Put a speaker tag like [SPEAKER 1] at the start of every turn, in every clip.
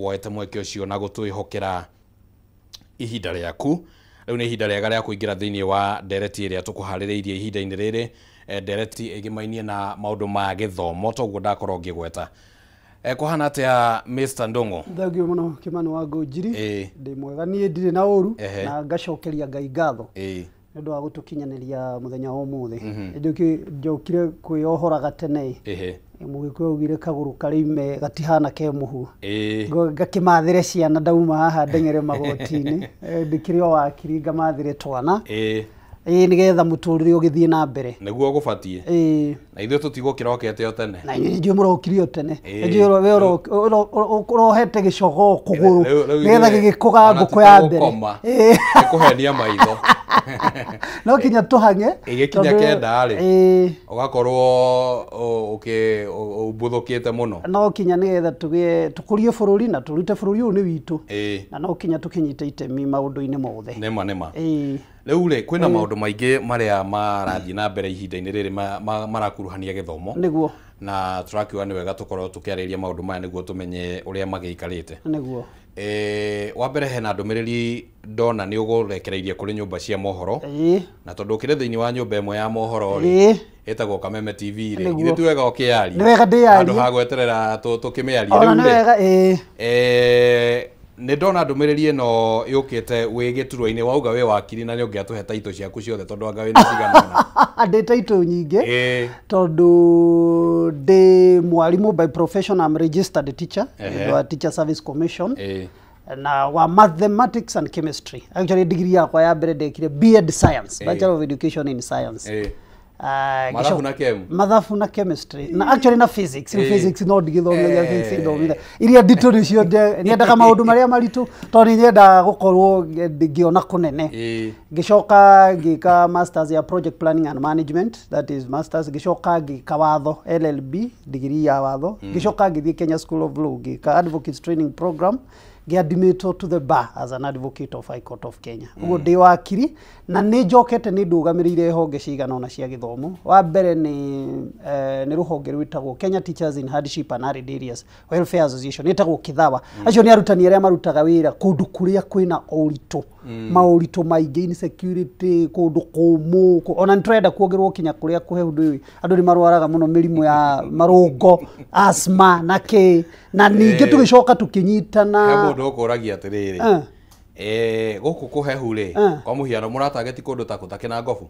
[SPEAKER 1] Woete mweke ũcio na gũtwĩhokera ihinda rĩaku. Rĩu nĩ ihinda rĩega rĩa kũingĩra thĩinĩ wa ndereti ĩrĩa tũkũharĩrĩirie ihinda-inĩ rĩrĩ, ndereti ĩgĩmainie na maũndũ ma gĩthomo toguo ndakorwo ngĩgweta. Kũhana atĩa, Mr. Ndung'u?
[SPEAKER 2] Thank you mũno, Kimani wa Ngũnjiri. Ndĩ mwega niĩ, ndirĩ na ũru. Na ngacokeria Ngai ngatho nĩ ũndũ wa gũtũkinyanĩria mũthenya wa ũmũthĩ. Njokire kwĩyohoraga tene. Mũgĩkũyũ augire kagũrũ karĩime gatihana ke mũhu. Ngakĩmathĩre ciana ndauma haha ndeng'ere magoti-inĩ. Ndĩkĩrĩ o wakiri, ngamathĩre twana. Ĩĩ, nĩgetha mũtũrĩre ũgĩthiĩ na mbere.
[SPEAKER 1] Nĩguo gũbatiĩ. Na ithuĩ tũtigũkĩrokete o tene.
[SPEAKER 2] Na inyuĩ njũĩ mũrokire o tene. Njũĩ we ũrohete gĩcogoo kũgũrũ
[SPEAKER 1] Rĩu
[SPEAKER 2] nĩgetha
[SPEAKER 1] ithuĩ
[SPEAKER 2] gĩgĩkũga
[SPEAKER 1] ona
[SPEAKER 2] ngũkũ ya mbere.
[SPEAKER 1] tũtigũkoma. Nĩ kũhenia maitho.
[SPEAKER 2] No kinya tũhang'e.
[SPEAKER 1] Ĩgĩkinya
[SPEAKER 2] tondũ-
[SPEAKER 1] 9 rĩ, ũgakorwo ũmbuthũkĩte mũno.
[SPEAKER 2] No kinya nĩgetha tũgĩe tũkũrie bũrũri na tũrute bũrũri ũyũ nĩ witũ. Na no kinya tũkĩnyite itemi maũndũ-inĩ mothe.
[SPEAKER 1] Nĩma nĩma. Rĩu rĩ, kwĩna maũndũ maingĩ marĩa marathiĩ na mbere ihinda-inĩ rĩrĩ marakuruhania gĩthomo. Na tũrakiuga nĩ wega tũkorwo tũkĩarĩria maũndũ maya nĩguo tũmenye ũrĩa magĩikarĩte. Wa mbere, hena ndũmĩrĩri ndona nĩ ũgũrekereirie kũrĩ nyũmba cia mohoro. Na tondũ ũkĩrĩ thĩinĩ wa nyũmba ĩmwe ya mohoro rĩ, ĩtagwo Kameme TV rĩ, githĩ ti wega ũkĩyarie?
[SPEAKER 2] Nĩ wega ndĩyarie.
[SPEAKER 1] Handũ ha gweterera tũkĩmĩarie.
[SPEAKER 2] Ona
[SPEAKER 1] Rĩu
[SPEAKER 2] nĩ
[SPEAKER 1] rĩ,
[SPEAKER 2] wega, ĩĩ.
[SPEAKER 1] Nĩ ndona ndũmĩrĩri ĩno yũkĩte wĩ gĩturwa-inĩ, wauga wĩ wakiri na nĩ ũngĩatũhe taitũ ciaku ciothe tondũ anga wĩna cigana ũna.
[SPEAKER 2] Ndĩ taitũ nyingĩ. Tondũ ndĩ mwarimũ by profession, I'm registered teacher wa Teacher Service Commission na wa mathematics and chemistry. Actually, degree yakwa ya mbere ndekire B.Ed Science, Bachelor of Education in Science.
[SPEAKER 1] Mathabu na chem.
[SPEAKER 2] Mathabu na chemistry na actually na physics. Physics no ndigithomithia. Physics ithomithia iria nditũ nĩcio nyendaga maũndũ marĩa maritũ tondũ nĩ nyendaga gũkorwo ngĩona kũnene. Ngĩcoka ngĩka masters ya project planning and management, that is masters. Ngĩcoka ngĩka watho, LLB degree ya watho. Ngĩcoka ngĩthiĩ Kenya School of Law, ngĩka advocates training program, ngĩadmitwo to the bar as an advocate of High Court of Kenya. Ũguo ndĩ wakiri na nĩ njokete nĩ ndũgamĩrĩire honge cigana ũna cia gĩthomo. Wa mbere nĩ rũhonge rwĩtagwo Kenya Teachers in Hardship and Arid Areas Welfare Association, ĩtagwo Kithawa. Acio nĩ arutani arĩa marutaga wĩra kũndũ kũrĩa kwĩna ũritũ, maũritũ maingĩ, insecurity, kũndũ kũmũ, ona nĩ tũrenda kuongererwo kinya kũrĩa kũhehu. Ndũĩ andũ nĩ marwaraga mũno mĩrimũ ya marũngo, asthma na kĩ. Na ningĩ tũgĩcoka
[SPEAKER 1] He
[SPEAKER 2] tũkĩnyitana.
[SPEAKER 1] Mũndũ ũkũragia atĩrĩrĩ, gũkũ kũhehu rĩ, kwa mũhiano mũratageti kũndũ ta kũ, ta Kĩnangobu?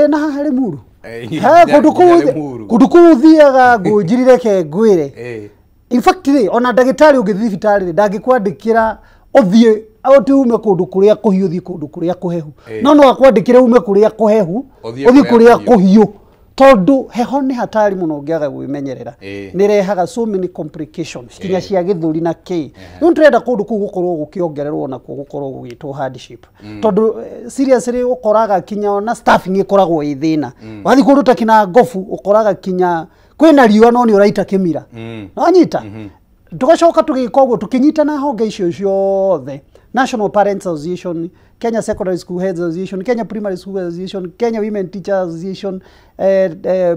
[SPEAKER 2] Na haha Limuru.
[SPEAKER 1] He,
[SPEAKER 2] kũndũ kũu
[SPEAKER 1] nginya Limuru.
[SPEAKER 2] Kũndũ kũu ũthiaga, Ngũnjiri, reke ngwĩre, in fact rĩ, ona ndagĩtarĩ ũngĩthiĩ thibitarĩ rĩ, ndangĩkwandĩkĩra ũthiĩ ũti ume kũndũ kũrĩa kũhiũ ũthiĩ kũndũ kũrĩa kũhehu. No no akwandĩkĩre ume kũrĩa kũhehu
[SPEAKER 1] ũthiĩ
[SPEAKER 2] ũthiĩ
[SPEAKER 1] kũrĩa
[SPEAKER 2] kũrĩa
[SPEAKER 1] kũhiũ.
[SPEAKER 2] Kũhiũ, tondũ heho nĩ hatari mũno ũngĩaga gwĩmenyerera. Nĩ rehaga so many complications kinya cia gĩthũri na kĩ. Rĩu tũrenda kũndũ kũu gũkorwo gũkĩongererwo nakuo gũkorwo gũgĩtwo hardship, tondũ seriously ũkoraga kinya ona staffing ĩkoragwo ĩ thĩna. Wathiĩ kũndũ ta Kĩnangobu, ũkoraga kinya kwĩna riũa no nĩ ũraita kĩmira. Nonyita tugacoka tũgĩka ũguo, tũkĩnyitana honge icio ciothe: National Parents Association, Kenya Secondary School Heads Association, Kenya Primary School Association, Kenya Women Teachers Association,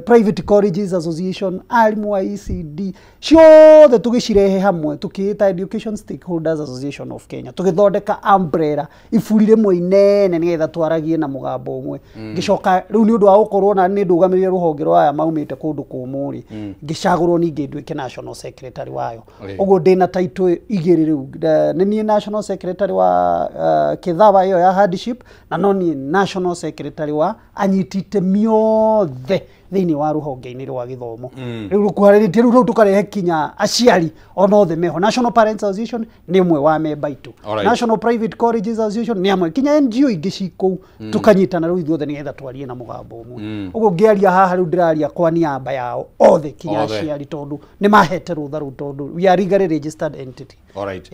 [SPEAKER 2] Private Colleges Association, arimũ a ECD ciothe, tũgĩcirehe hamwe tũkĩĩta Education Stakeholders Association of Kenya. Tũgĩthondeka umbrella, iburi rĩmwe inene, nĩgetha twaragie na mũgambo ũmwe. Ngĩcoka rĩu nĩ ũndũ wa gũkorwo na nĩ ndũgamĩrĩire rũhonge rwa aya maumĩte kũndũ kũmũ rĩ, ngĩcagũrwo ningĩ nduĩke national secretary wayo. Ũguo ndĩna title igĩrĩ rĩu. Nĩ niĩ national secretary wa Kithawa ĩyo ya hardship, na no niĩ national secretary wa anyiti itemi othe thĩinĩ wa rũhonge-inĩ rwa gĩthomo. Rĩu rũkuharĩrĩtie rĩu tũkarehe kinya aciari ona othe meho. National Parents Association nĩ ũmwe wa memba itũ. National Private Colleges Association nĩ amwe, kinya NGO ingĩ ci kũu. Tukanyitana rĩu ithuothe nĩgetha twarie na mũgambo ũmwe. Ũguo ngĩaria haha rĩu ndĩraria kwa niaba yao othe, kinya
[SPEAKER 1] Othe.
[SPEAKER 2] aciari, tondũ nĩ mahete rũtha rũu, tondũ we are legally registered entity.
[SPEAKER 1] Alright.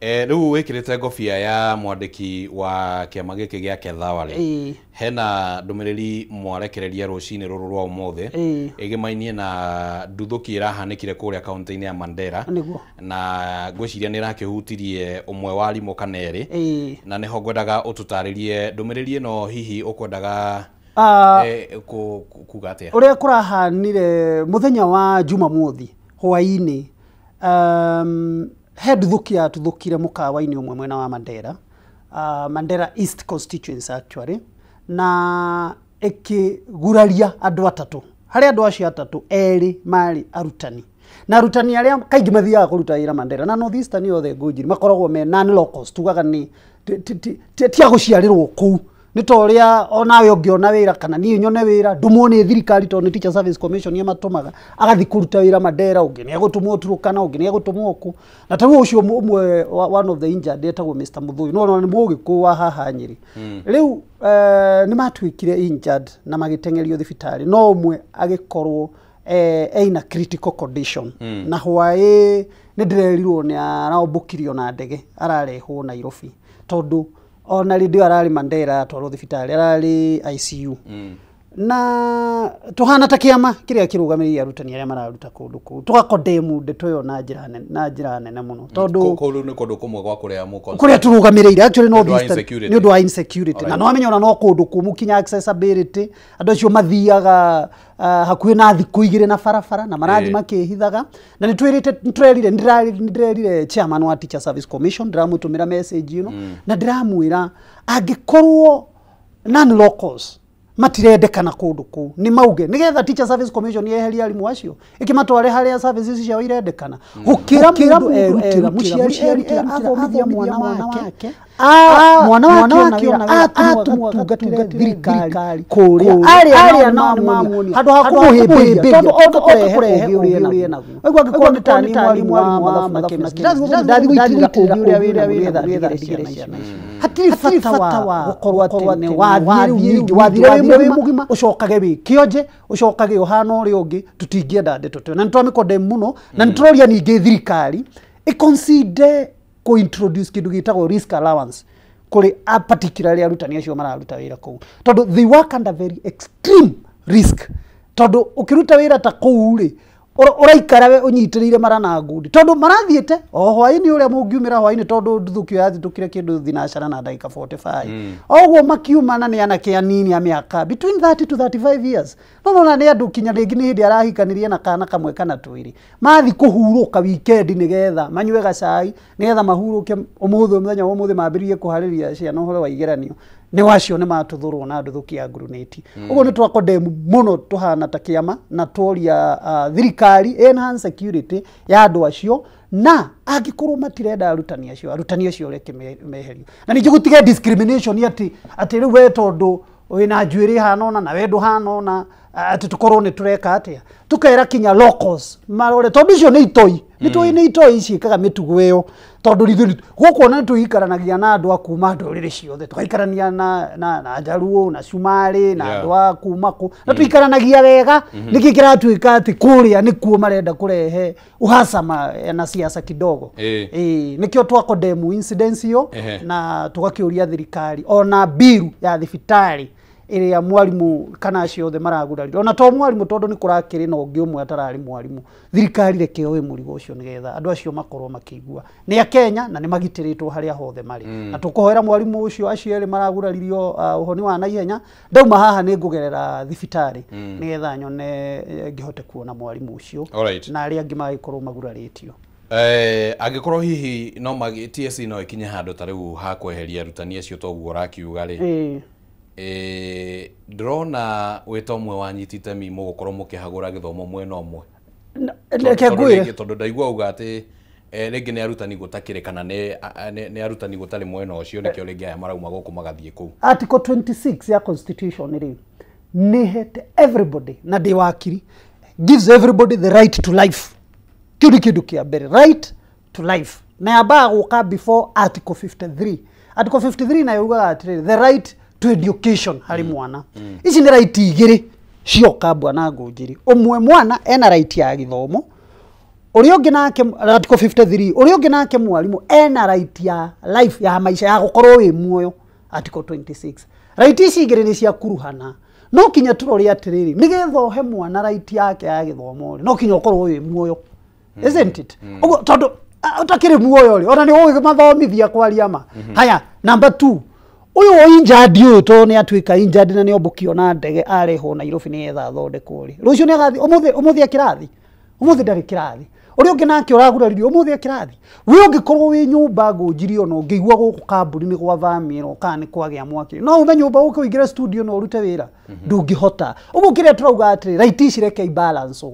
[SPEAKER 1] Rĩu wĩkĩrĩte ngobia ya mwandĩki wa kĩama gĩkĩ gĩa Kethawa rĩ, hena ndũmĩrĩri mwarekereria rũcinĩ rũrũ rwa ũmũthĩ ĩgĩmainie na nduthũki ĩrahanĩkire kũrĩa kaunti-inĩ ya Mandera. Na ngwĩciria nĩ ĩrakĩhutirie ũmwe wa arimũ kana erĩ. Na nĩho ngwendaga ũtũtarĩrie ndũmĩrĩri ĩno, hihi ũkwendaga kuga atĩa?
[SPEAKER 2] Ũrĩa kũrahanire mũthenya wa Jumamothi hwaĩ-inĩ, He nduthũki yatuthũkire mũkawa-inĩ ũmwe mwena wa Mandera, Mandera East constituency actually, na ĩkĩguraria andũ atatũ. Harĩ andũ acio atatũ, erĩ marĩ arutani. Na arutani arĩa kaingĩ mathiaga kũruta wĩra Mandera na North Eastern yothe Ngũnjiri makoragwo me non locals, tugaga nĩ ti a gũciarĩrwo kũu. Nĩ ta ũrĩa onawe ũngĩona wĩra kana niĩ nyone wĩra ndũmwo nĩ thirikari tondũ nĩ Teacher Service Commission ĩmatũmaga agathiĩ kũruta wĩra Mandera, ũngĩ nĩ egũtũmwo Turkana, ũngĩ nĩ egũtũmwo kũ. Na ta rĩu ũcio ũmwe one of the injured etagwo Mr. Mũthũi, no nĩ Mũgĩkũyũ wa haha Nyĩrĩ. Rĩu nĩ matuĩkire injured na magĩteng'erio thibitarĩ, no ũmwe agĩkorwo ena critical condition. Na hwaĩ nĩ ndĩrerirwo nĩ araũmbũkirio na ndege ararehwo Nairobi, tondũ ona rĩndĩ ararĩ Mandera atwarwo thibitarĩ ararĩ ICU. Na tuhana ta kĩama kĩrĩa kĩrũgamĩrĩire arutani arĩa mararuta kũndũ kũu tũgakondemu ndeto ĩyo na njĩra nene, na njĩra nene mũno, tondũ
[SPEAKER 1] kũndũ nĩ kũndũ kũmwe gwa kũrĩa mũko
[SPEAKER 2] kũrĩa tũrũgamĩrĩire actually North Eastern nĩ ũndũ wa insecurity. Na no amenya ona no kũndũ kũmũ kinya accessibility, andũ acio mathiaga hakuhĩ na thikũ igĩrĩ na barabara na marathiĩ makĩhithaga. Na nĩtwĩrĩte, nĩtũrerire, nĩndĩrerire chairman wa Teacher Service Commission, ndĩramũtũmĩra message ĩno na ndĩramwĩra angĩkorwo non locals matirendekana kũndũ kũu nĩ mauge nĩgetha Teacher Service Commission yeherie arimũ acio ĩkĩmatware harĩa services ciao irendekana. Gũkĩra mũndũ erutĩra, mũciari erutĩra athomithia mwana wake, mwana wake ona wĩra atũmwo agatungate thirikari kũrĩa arĩa nao nĩmamuonia handũ ha kũmũhĩmbĩria, tondũ oka kũrehe ũgĩ ũrĩa enaguo. Ũguo angĩkorwo nĩ tani mwarimũ wa mathabu na chemistry, ndathiĩ gũitĩrĩra ũgĩ ũrĩa wĩna nĩgetha ndigĩre ciana icio. Hatirĩ bata wa gũkorwo atĩ nĩ wathiĩ rĩu ningĩ wathire wĩ mũgima ũcokage wĩ kĩonje ũcokage ũhana ũrĩa ũngĩ. Tũtingĩenda ndeto ta ĩyo na nĩtwamĩkondem mũno, na nĩtũroria ningĩ thirikari ĩconsider kũ-introduce kĩndũ gĩtagwo risk allowance kũrĩ particularly arutani acio mararuta wĩra kũu, tondũ they work under very extreme risk. Tondũ ũkĩruta wĩra ta kũu rĩ, ũraikara we ũnyitĩrĩire mara na ngundi, tondũ marathiĩte o hwaĩ-inĩ ũrĩa mũngiumĩra hwaĩ-inĩ, tondũ nduthũki ĩyo yathitũkire kĩndũ thinacara na ndagĩka 45. Oguo makiuma na nĩ anake anini a mĩaka between 30 to 35 years, no nona nĩ andũ kinya rĩngĩ nĩ hĩndĩ arahikanirie na kana kamwe kana twĩrĩ, mathi kũhurũka weekend nĩgetha manyue gacai nĩgetha mahurũke ũmũthĩ, mũthenya wa ũmũthĩ mambĩrĩrie kũharĩria ciana ũhoro wa igeranio. Nĩ wacio nĩ matuthũrwo na nduthũki ya ngurunĩti. Ũguo nĩ twakondemu mũno tũhana ta kĩama na tworia thirikari enhance security ya andũ acio, na angĩkorwo matirenda arutani acio, arutani acio reke meherio. Na ningĩ gũtige discrimination atĩ atĩ rĩu we tondũ wĩna njuĩrĩ hana ũna na we ndũhana ũna, atĩ tũkorwo nĩ tũreka atĩa, tũkera kinya locals marore, tondũ icio nĩ itoi, nĩ tũĩ nĩ itoi ciĩkaga mĩtugo ĩyo, tondũ ithuĩ gũkũ ona nĩtũikaranagia na andũ a kuma ndũrĩrĩ ciothe, tũgaikarania na Njaruo na Cumarĩ na andũ a kuma kũ, na tũikaranagia wega. Nĩkĩ kĩratuĩka atĩ kũrĩa nĩkuo marenda kũrehe uhasama na siasa kidogo? Nĩkĩo twakondemu incidents ĩyo na tũgakĩũria thirikari ona biru ya thibitarĩ ĩrĩa mwarimu kana acio othe maragurarire, ona to mwarimu tondũ nĩ kũrakĩrĩ na ũngĩ ũmwe atararĩ mwarimu, thirikari reke yoe mũrigo ũcio nĩgetha andũ acio makorwo makĩigua nĩ a Kenya na nĩ magitĩrĩtwo harĩa hothe marĩ. Na tũkũhoera mwarimu ũcio acio erĩ maraguraririo ũhoni wa naihenya. Ndauma haha nĩ ngũgerera thibitarĩ nĩgetha nyone ngĩhote kuona mwarimu ũcio na arĩa angĩ magĩkorwo magurarĩtio.
[SPEAKER 1] Angĩkorwo hihi no TSC no ĩkinye handũ ta rĩu ha kweheria arutani acio toguo ũrakiuga rĩ, ndĩrona wĩta ũmwe wanyiti itemi mũgũkorwo mũkĩhagũra gĩthomo mwena ũmwe.
[SPEAKER 2] Reke ngwĩre
[SPEAKER 1] tondũ ndaigua uga atĩ rĩngĩ nĩ arutani gũtakĩrĩ kana nĩ arutani gũtarĩ mwena ũcio, nĩkĩo rĩngĩ aya marauma gũkũ magathiĩ kũu.
[SPEAKER 2] Article 26 ya constitution rĩ nĩ hete everybody, na ndĩ wakiri, gives everybody the right to life. Kĩu nĩ kĩndũ kĩa mbere, right to life, na yambaga gũka before article 53. Article 53 nayo yugaga atĩrĩrĩ, the right to education harĩ mwana. Ici nĩ right igĩrĩ cioka bwana Ngũnjiri. Ũmwe mwana ena right ya gĩthomo, ũrĩa ũngĩ nake article 53, ũrĩa ũngĩ nake mwarimũ ena right ya life, ya maisha, ya gũkorwo wĩ muoyo, article 26. Right ici igĩrĩ nĩ cia kuruhana. No kinya tũrore atĩrĩrĩ, nĩgetha ũhe mwana right yake ya gĩthomo rĩ, no kinya ũkorwo wĩ muoyo, isn't it? Ũguo tondũ ũtakĩrĩ muoyo rĩ, ona nĩ ũgũmathomithia kwaria ma. Haya, number 2, ũyũ injured ũyũ tondũ nĩ atuĩka injured na nĩ ombũkio na ndege arehwo Nairobi nĩgetha athondekwo rĩ, rũciũ nĩ agathiĩ, ũmũthĩ, ũmũthĩ akĩrathi, ũmũthĩ ndarĩ kĩrathi, Ũrĩa ũngĩ nake ũraguraririo ũmũthĩ e kĩrathi. We ũngĩkorwo wĩ nyũmba ngũnjiri ona ũngĩigua gũkũ kambuni nĩ gwathamĩrwo kana nĩ kwagĩa mwaki, no ume nyũmba ũke ũingĩre studio na ũrute wĩra, ndũngĩhota. Ũguo kĩrĩa tũrauga atĩrĩ, right ici reke ibalance.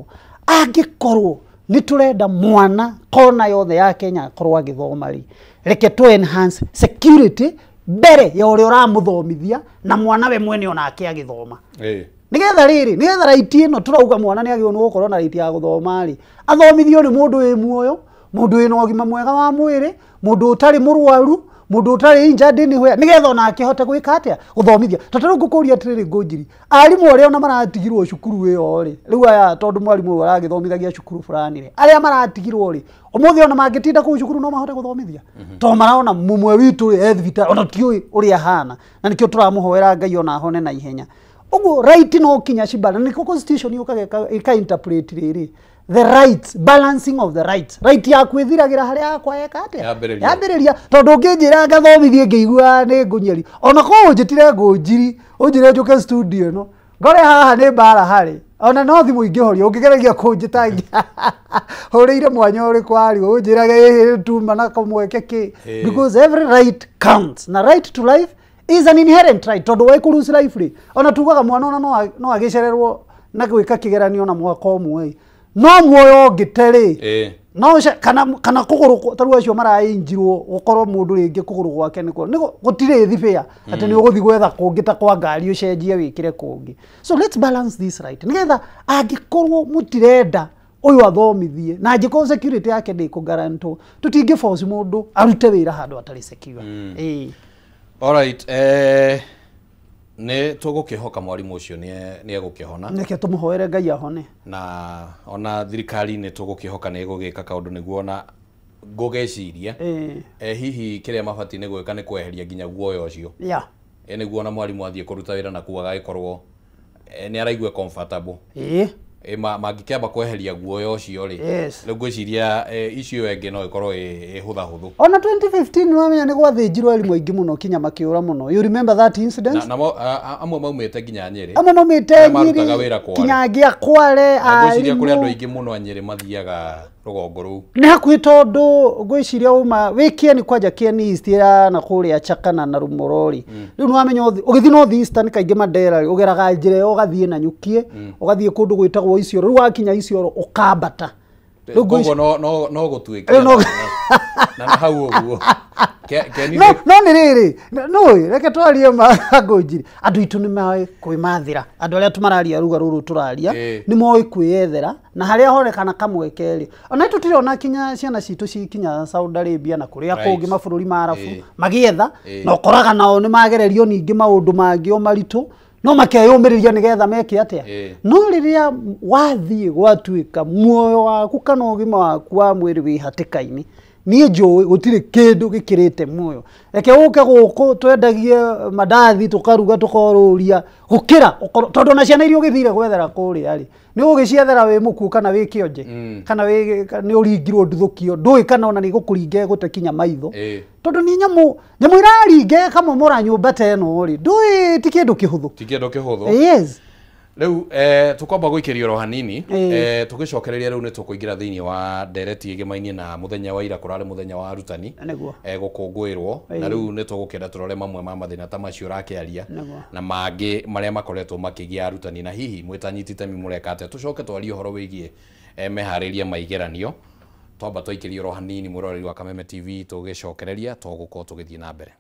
[SPEAKER 2] Angĩkorwo nĩ tũrenda mwana kona yothe ya Kenya akorwo agĩthoma rĩ, reke tũ enhance security mbere ya ũrĩa ũramũthomithia na mwana we mwene onake agĩthoma. Nĩgetha rĩrĩ, nĩgetha right ĩno tũrauga mwana nĩ agĩrĩirwo nĩ gũkorwo na right ya gũthoma rĩ, athomithio nĩ mũndũ wĩ muoyo, mũndũ wĩna ũgima mwega wa mwĩrĩ, mũndũ ũtarĩ mũrwaru, mũndũ ũtarĩ injured anywhere, nĩgetha onake ahote gwĩka atĩa, gũthomithia. Tondũ rĩu ngũkũria atĩrĩrĩ Ngũnjiri, arimũ arĩa ona maratigirwo cukuru ĩyo rĩ, rĩu aya tondũ mwarimũ ũyũ aragĩthomithagia cukuru fulani rĩ, arĩa maratigirwo rĩ, ũmũthĩ ona mangĩtinda kũu cukuru no mahote gũthomithia, tondũ marona mũmwe witũ rĩ e thibitarĩ ona tiũĩ ũrĩa ahana, na nĩkĩo tũramũhoera Ngai ona ahone na ihenya. Ũguo right no kinya cibala, nĩkĩo constitution yũkaga ĩka interpret rĩrĩ the rights, balancing of the rights. Right yaku ĩthiragĩra harĩa yakwa yeka atĩa, yambĩrĩria. Tondũ ũngĩnjĩra ngathomithie ngĩigua nĩ ngũnyeri, ona korwo ũnjĩtire Ngũnjiri ũnjĩre njũke studio ĩno ngore haha nĩ mbara harĩ, ona no thimũ ingĩhoria ũngĩgeragia kũnjĩta hũrĩire mwanya ũrĩkũ ario ũnjĩrage ĩhĩ tuma na kamweke kĩ, because every right counts, na right to life is an inherent right. Tondũ wa kũ lose life rĩ, ona tugaga mwana ona no agĩcererwo na gwĩka kĩgeranio na mwaka ũmwe, no muoyo ũngĩte rĩ, no kana kũgũrũ ta rĩu acio marainjirwo gũkorwo mũndũ rĩngĩ kũgũrũ gwake nĩkuo gũtirĩ thibĩa atĩ nĩ ũgũthiĩ gwetha kũngĩ ta kwa ngari ũcenjie wĩkĩre kũngĩ. So let's balance this right, nĩgetha angĩkorwo mũtirenda ũyũ athomithie na angĩkorwo security yake ndĩkũ tũtingĩ force mũndũ arute wĩra handũ atarĩ secure.
[SPEAKER 1] Alright, nĩ tũgũkĩhoka mwarimũ ũcio nĩ egũkĩhona,
[SPEAKER 2] nĩkĩo tũmũhoere Ngai ahone,
[SPEAKER 1] na ona thirikari nĩ tũgũkĩhoka nĩ ĩgũgĩka kaũndũ nĩguo ona ngũgeciria hihi kĩrĩa mabatiĩ nĩ gwĩka nĩ kweheria nginya guoya ũcio, nĩguo ona mwarimũ athiĩ kũruta wĩra nakuo agagĩkorwo nĩ araigua comfortable. Mangĩkĩamba kweheria guoya ũcio rĩ, rĩu ngwĩciria icio ĩngĩ no ĩkorwo ĩ hũthahũthũ.
[SPEAKER 2] Ona 2015 nĩwamenya nĩ gwathĩnjirwo arimũ aingĩ mũno kinya makĩũra mũno. You remember that incident?
[SPEAKER 1] Namo amwe maumĩte nginya Nyĩrĩ,
[SPEAKER 2] amwe maumĩte Nyĩrĩ kinya angĩ a Kwale.
[SPEAKER 1] Ngwĩciria kũrĩ andũ aingĩ mũno a Nyĩrĩ mathiaga rũgongo rũu
[SPEAKER 2] nĩ hakuhĩ, tondũ ngwĩciria uma wĩ Kieni kwanja Kieni East ya na kũrĩa Chakana na Rumoro rĩ, rĩu nĩwamenya ũgĩthiĩ North Eastern kaingĩ Mandera rĩ, ũgeraga njĩra ĩyo ũgathiĩ na Nyukie, ũgathiĩ kũndũ gwĩtagwo Isiolo, rĩu wakinya Isiolo ũkambata.
[SPEAKER 1] Koguo no gũtuĩke na hau ũguo.
[SPEAKER 2] No nĩ rĩrĩ, no reke twarie Ngũnjiri, andũ aitũ nĩ moĩ kwĩmathĩra, andũ arĩa tũmararia ruga rũrũ tũraria nĩ moĩ kwĩyethera, na harĩa honekana kamweke rĩ, ona tũtirona kinya ciana citũ cikinya Saudi Arabia na kũrĩa kũngĩ mabũrũri ma Arabu magĩetha, na ũkoraga nao nĩ magererio ningĩ maũndũ mangĩ o maritũ, no makeyũmĩrĩria nĩgetha meke atĩa. No rĩrĩa wathiĩ gwatuĩka muoyo waku kana ũgima waku wa mwĩrĩ wĩ hatĩka-inĩ, niĩ njũĩ gũtirĩ kĩndũ gĩkĩrĩte muoyo. Reke ũke gũkũ twendagie mandathi tũkaruga tũkorũria gũkĩra, tondũ ona ciana iria ũgĩthire gwethera kũrĩa rĩ, nĩ ũgũgĩciethera wĩ mũkuũ kana wĩ kĩonje, kana nĩ ũringirwo nduthũkio, ndũĩ kana ona nĩ ĩgũkũringa ĩgũte kinya maitho, tondũ nĩ nyamũ ĩraringa ĩkamomora nyũmba ta ĩno rĩ, ndũĩ ti kĩndũ kĩhũthũ,
[SPEAKER 1] ti kĩndũ kĩhũthũ.
[SPEAKER 2] Yes.
[SPEAKER 1] Rĩu tũkwamba gũikĩria oro hanini, tũgĩcokereria rĩu nĩ tũkũingĩra thĩinĩ wa ndereti ĩgĩmainie na mũthenya wa ira, kũrarĩ mũthenya wa arutani gũkũngũĩrwo, na rĩu nĩ tũgũkĩenda tũrore mamwe ma mathĩna ta macio ũrakĩaria na mangĩ marĩa makoretwo makĩgia arutani, na hihi mwĩtanyiti itemi mũreka atĩa. Tũcoke twarie ũhoro wĩgiĩ meharĩria ma igeranio. Twamba twaikĩria oro hanini mwĩroreri wa Kameme TV, tũgĩcokereria tũgũkorwo tũgĩthiĩ na mbere.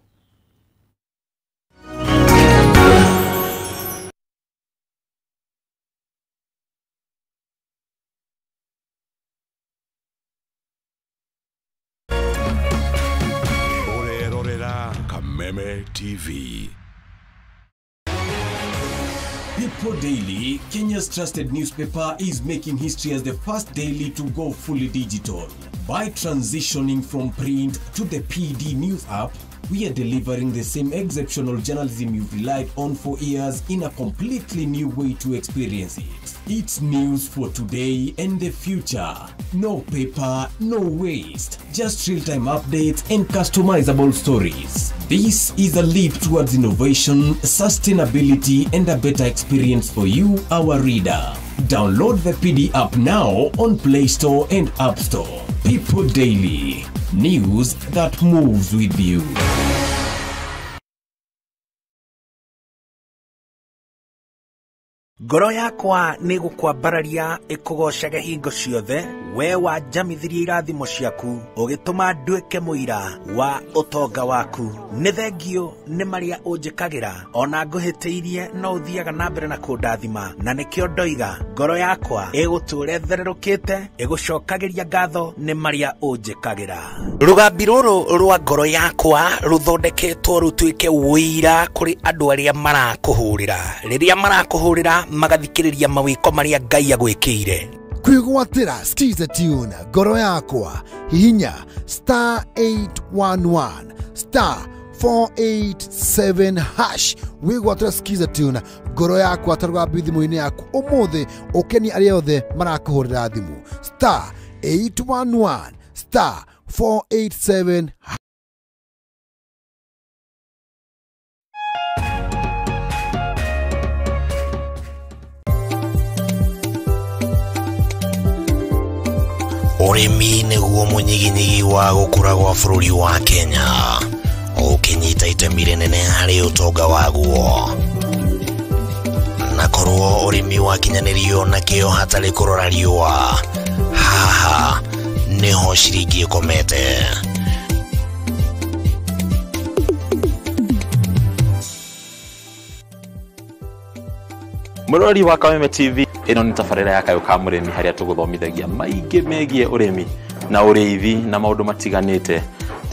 [SPEAKER 3] Kameme TV.
[SPEAKER 4] People Daily, Kenya's trusted newspaper, is making history as the first daily to go fully digital. By transitioning from print to the PD News app, we are delivering the same exceptional journalism you've relied on for years in a completely new way to experience it. It's news for today and the future. No paper, no waste. Just real-time updates and customizable stories. This is a leap towards innovation, sustainability, and a better experience for you, our reader. Download the PD app now on Play Store and App Store. People Daily, news that moves with you.
[SPEAKER 5] Ngoro yakwa nĩ gũkwambararia ĩkũgocaga hingo ciothe, we wanjamithirie irathimo ciaku, ũgĩtũma nduĩke mũira wa ũtonga waku. Nĩ thengio nĩ marĩa ũnjĩkagĩra, ona ngũhĩtĩirie no ũthiaga na mbere na kũndathima, na nĩkĩo ndoiga ngoro yakwa ĩgũtũũra ĩthererũkĩte, ĩgũcokagĩria ngatho nĩ marĩa ũnjĩkagĩra. Rũgambi rũrũ rwa ngoro yakwa rũthondeketwo rũtuĩke ũira kũrĩ andũ arĩa marakũhũrĩra. Rĩrĩa marakũhũrĩra magathikĩrĩria mawĩko marĩa Ngai agwĩkĩire.
[SPEAKER 6] Kwĩgwatĩra Skiza Tune ngoro yakwa, hihinya star 811 star 487 hash wĩgwatĩra Skiza Tune ngoro yakwa ta rũgambi thimũ-inĩ yaku ũmũthĩ, ũkenie arĩa othe marakũhũrĩra thimũ star 811 star 487.
[SPEAKER 7] Ũrĩmi nĩguo mũnyiginyigi wa gũkũra gwa bũrũri wa Kenya, ũkĩnyita itemi rĩnene harĩ ũtonga waguo. Na korwo ũrĩmi wakinyanĩrio na kĩo hatarĩ kũrora riũa, haha nĩho ciringi ĩkomete.
[SPEAKER 8] Mũrori wa Kameme TV, ĩno nĩ tabarĩra ya Kayũ ka Mũrĩmi harĩa tũgũthomithagia maingĩ megiĩ ũrĩmi na ũrĩithi na maũndũ matiganĩte.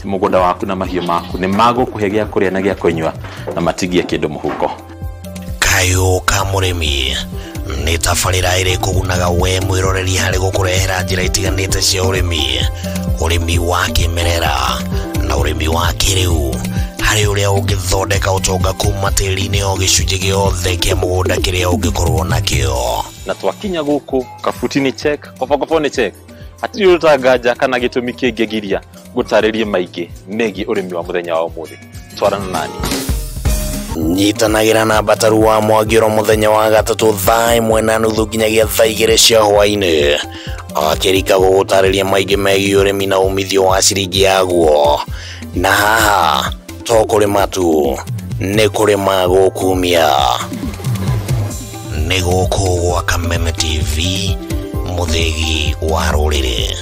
[SPEAKER 8] Ti mũgũnda waku na mahiũ maku nĩ magũkũhe gĩa kũrĩa na gĩa kũnyua na matigie kĩndũ mũhuko.
[SPEAKER 7] Kayũ ka Mũrĩmi nĩ tabarĩra ĩrĩ kũgunaga we mwĩroreri harĩ gũkũrehera njĩra itiganĩte cia ũrĩmi, ũrĩmi wa kĩmerera na ũrĩmi wa kĩrĩu, harĩ ũrĩa ũngĩthondeka ũtonga kuma tĩri-inĩ o gĩcunjĩ gĩothe kĩa mũgũnda kĩrĩa ũngĩkorwo nakĩo.
[SPEAKER 8] Na twakinya gũkũ kabuti nĩ check, kobokobo nĩ check, hatirĩ ũtanganja kana gĩtũmi kĩngĩgiria gũtarĩrie maingĩ megiĩ ũrĩmi wa mũthenya wa ũmũthĩ. Twarana nani.
[SPEAKER 7] Nyitanagĩra na Mbataru wa Mwangĩro mũthenya wa gatatũ thaa 1:30 nginyagia thaa 2 cia hwaĩ-inĩ, akĩrika gũgũtarĩria maingĩ megiĩ ũrĩmi na umithio wa ciringi yaguo. Na haha to kũrĩma tu, nĩ kũrĩma gũkumia. Nĩ gũkũ gwa Kameme TV, mũthĩgi wa rũrĩrĩ.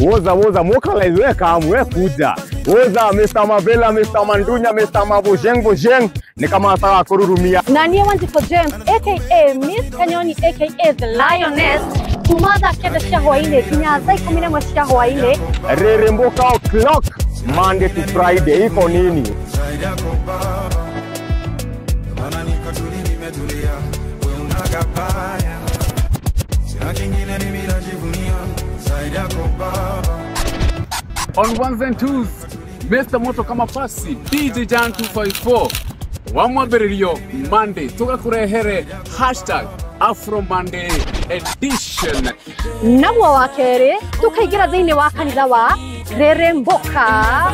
[SPEAKER 9] Woza woza mokalize we kamu we kuja. Woza Mr. Mavela, Mr. Mandunya, Mr. Mabojeng Bojeng ni kama sawa kururumia.
[SPEAKER 10] Na niĩ Wanjikũ James aka Miss Kanyoni aka The Lioness, kuma thaa 9 cia hwaĩ-inĩ nginya thaa 11 cia hwaĩ-inĩ.
[SPEAKER 9] Reremboka o'clock Monday to Friday iko nini?
[SPEAKER 11] On ones and twos, Mr. Moto kama pasi, DJ Jan 254, wamwambĩrĩrio Monday, tũgakũrehere hashtag Afro Monday edition.
[SPEAKER 10] Naguo wa kerĩ, tũkaingĩra thĩinĩ wa kanitha wa Reremboka.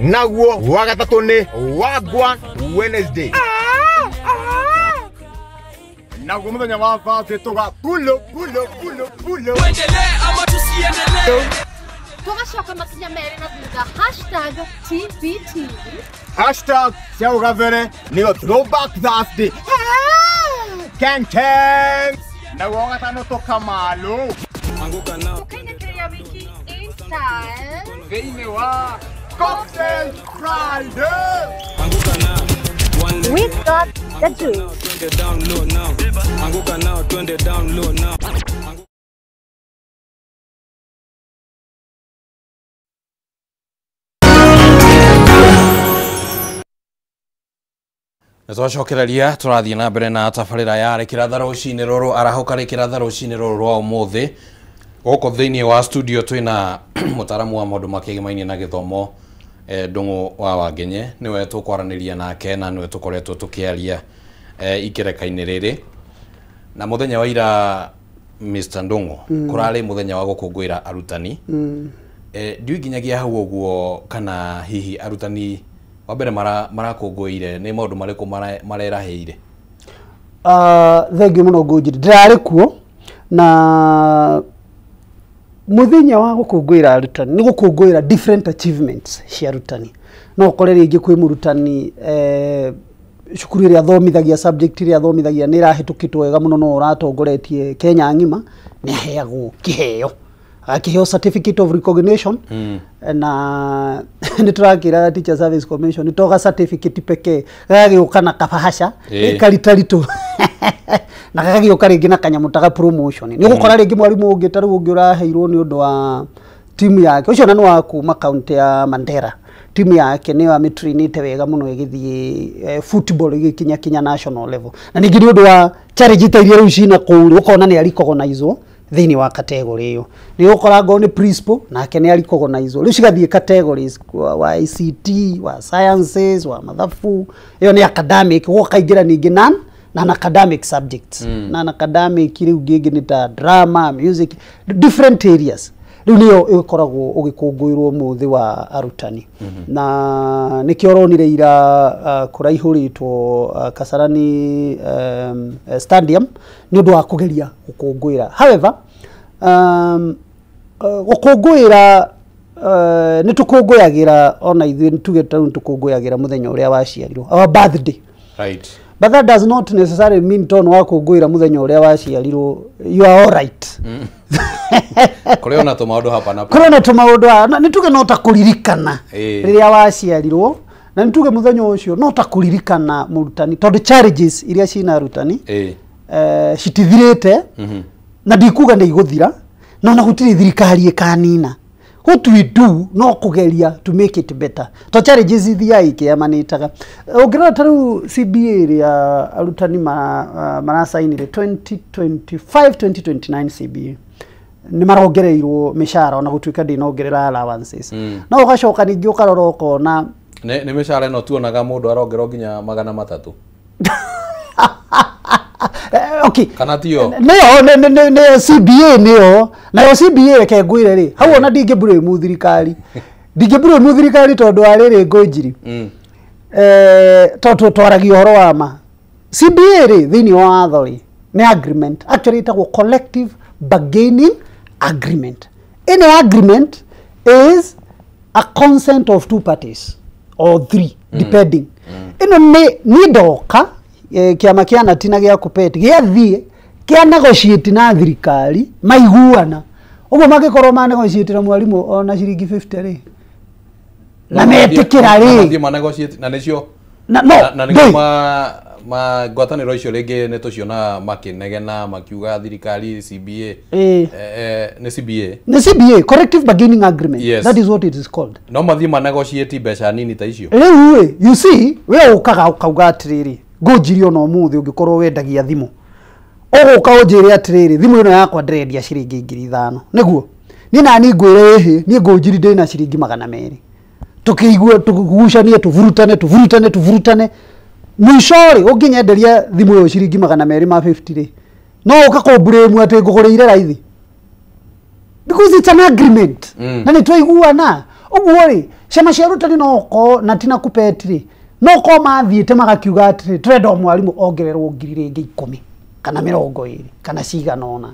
[SPEAKER 9] Naguo wa gatatũ nĩ Wagwan Wednesday. Naguo mũthenya wa Thursday tũga pulo pulo pulo pulo.
[SPEAKER 12] Tuendelee ama tusiendelee?
[SPEAKER 10] Tũgacoka makinya merĩ na thutha hashtag TBT.
[SPEAKER 9] Hashtag cia ũgabere nĩyo Throwback Thursday. Keng keng. Naguo wa gatano tũkamalo.
[SPEAKER 10] Tũkainĩkĩrĩria wiki in style
[SPEAKER 11] thĩinĩ wa
[SPEAKER 9] Cocktail Friday.
[SPEAKER 10] We got the juice.
[SPEAKER 12] Anguka nao, twende down low now.
[SPEAKER 1] Na twacokereria tũrathiĩ na mbere na tabarĩra ya rĩkĩratha rũcinĩ rũrũ, arahũka rĩkĩratha rũcinĩ rũrũ rwa ũmũthĩ. Gũkũ thĩinĩ wa studio twĩna mũtaaramu wa maũndũ makĩgimainie na gĩthomo, Ndung'u wa Wangenye, nĩwe tũkwaranĩria nake na nĩwe tũkoretwo tũkĩaria ikereka-inĩ rĩrĩ. Na mũthenya wa ira Mr. Ndung'u kurari muthenya wa gukungwira arutani. Ndiũĩ nginyagia hau ũguo kana hihi arutani wa mbere marakũngũĩire nĩ maũndũ marĩkũ marerahĩire?
[SPEAKER 2] Thengiũ mũno Ngũnjiri, ndĩrarĩ kuo na muthenya wa gukungwira arutani ni gukungwira different achievements cia arutani. No ukore ringi kwi murutani cukuru iria athomithagia, subject iria athomithagia ni irahitukitwo wega muno no uratongoretie Kenya ng'ima, ni aheagwo kiheo, akiheo certificate of recognition. Na nĩ tũrakĩra Teacher Service Commission toga certificate pekee gagagĩũka na kabahasha karitaritũ na gagagĩũka rĩngĩ na kanyamũ ta ga promotion. Nĩ ũgũkora rĩngĩ mwarimũ ũngĩ ta rĩu ũngĩ ũraheirwo nĩ ũndũ wa timu yake, ũcio na nĩ wa kuma kaunti ya Mandera, timu yake nĩyo amĩtrainĩte wega mũno ĩgĩthiĩ football ĩgĩkinya kinya national level, na ningĩ nĩ ũndũ wa challenge ta iria rĩu cina kũu ũkona nĩ arecognizwo thĩinĩ wa category ĩyo. Nĩ ũgũkora ngorwo nĩ principal nake nĩ arecognizwo, rĩu cigathiĩ categories wa ICT, wa sciences, wa mathabu, ĩyo nĩ academic, gũkaingĩra ningĩ non academic subjects. Non academic rĩu ngĩngĩ nĩ ta drama, music, different areas. Rĩu nĩyo ĩkoragwo ũgĩkũngũĩrwo mũthĩ wa arutani. Na nĩkĩo ũronire ira kũraihũrĩtwo Kasarani Stadium nĩ ũndũ wa kũgeria gũkũngũĩra. However, gũkũngũĩra nĩ tũkũngũyagĩra ona ithuĩ nĩ tuge ta rĩu nĩ tũkũngũyagĩra mũthenya ũrĩa waciarirwo, our birthday.
[SPEAKER 1] Right.
[SPEAKER 2] But that does not necessarily mean tondũ wakũngũĩra mũthenya ũrĩa waciarirwo you are all right.
[SPEAKER 1] Kũrĩ ona tũmaũndũ hapa na pale.
[SPEAKER 2] Kũrĩ ona tũmaũndũ, nĩ tuge no ta kũririkana rĩrĩa waciarirwo, na nĩ tuge mũthenya ũcio no ta kũririkana mũrutani, tondũ challenges iria cina arutani citithirĩte, na ndikuga nĩ igũthira, no na gũtirĩ thirikari ĩkanina. What we do no kũgeria to make it better, to challenges ithiaga ikĩamanĩtaga. Ũngĩrora ta rĩu CBA ĩrĩa arutani maracainire 2025 2029 CBA nĩ marongereirwo mĩcara ona gũtuĩka ndĩnongerera allowances. No ũgacoka ningĩ ũkarora ũkona
[SPEAKER 1] nĩ mĩcara ĩno tuonaga mũndũ arongerwo nginya 300.
[SPEAKER 2] Okay.
[SPEAKER 1] Kana tiyo?
[SPEAKER 2] Nĩyo nĩyo CBA nĩyo, nayo CBA reke ngwĩre rĩ, hau ona ndingĩ thirikari. Ndingĩ thirikari tondũ wa rĩrĩ Ngũnjiri. Tondũ twaragia ũhoro wa ma. CBA rĩ thĩinĩ wa watho rĩ nĩ agreement, actually ĩtagwo collective bargaining agreement. Any agreement is a consent of two parties or three depending. Ĩno nĩ ndoka kĩama kĩa nati na gĩa kupet gĩathiĩ kĩa negotiate na thirikari maiguana, ũguo mangĩkorwo ma negotiate na mwarimũ ona ciringi 50 rĩ na metĩkĩra rĩ
[SPEAKER 1] mathiĩ ma negotiate na nĩcio
[SPEAKER 2] na
[SPEAKER 1] nĩguo ma ngwatanĩro icio rĩngĩ nĩ tũciona makĩnegena makiuga thirikari CBA nĩ CBA,
[SPEAKER 2] nĩ CBA, collective bargaining agreement.
[SPEAKER 1] Yes.
[SPEAKER 2] That is what it is called.
[SPEAKER 1] No mathiĩ ma negotiate mbeca nini ta icio
[SPEAKER 2] rĩu ĩ, you see, we ũkaga ũkauga atĩrĩrĩ Ngũnjiri ona ũmũthĩ ũngĩkorwo wendagia thimũ ũgũka ũnjĩre atĩrĩrĩ thimũ ĩno yakwa ndĩrendia ciringi 5,000 nĩguo niĩ nani ngwĩre ĩhĩ niĩ Ngũnjiri ndĩna ciringi 200 tũkĩigue tũgucanie tũvurutane mũico rĩ ũngĩnyenderia thimũ ĩyo ciringi 250 rĩ no ũka kũmburĩmu atĩ ngũgũrĩire raithi because it's an agreement. Na nĩ twaiguana ũguo rĩ ciama cia arutani no ũkorwo na tina kupet rĩ no ko mathiĩte magakiuga atĩrĩ tũrenda mwarimũ ongererwo ngiri rĩngĩ 10 kana 20 kana cigana ũna,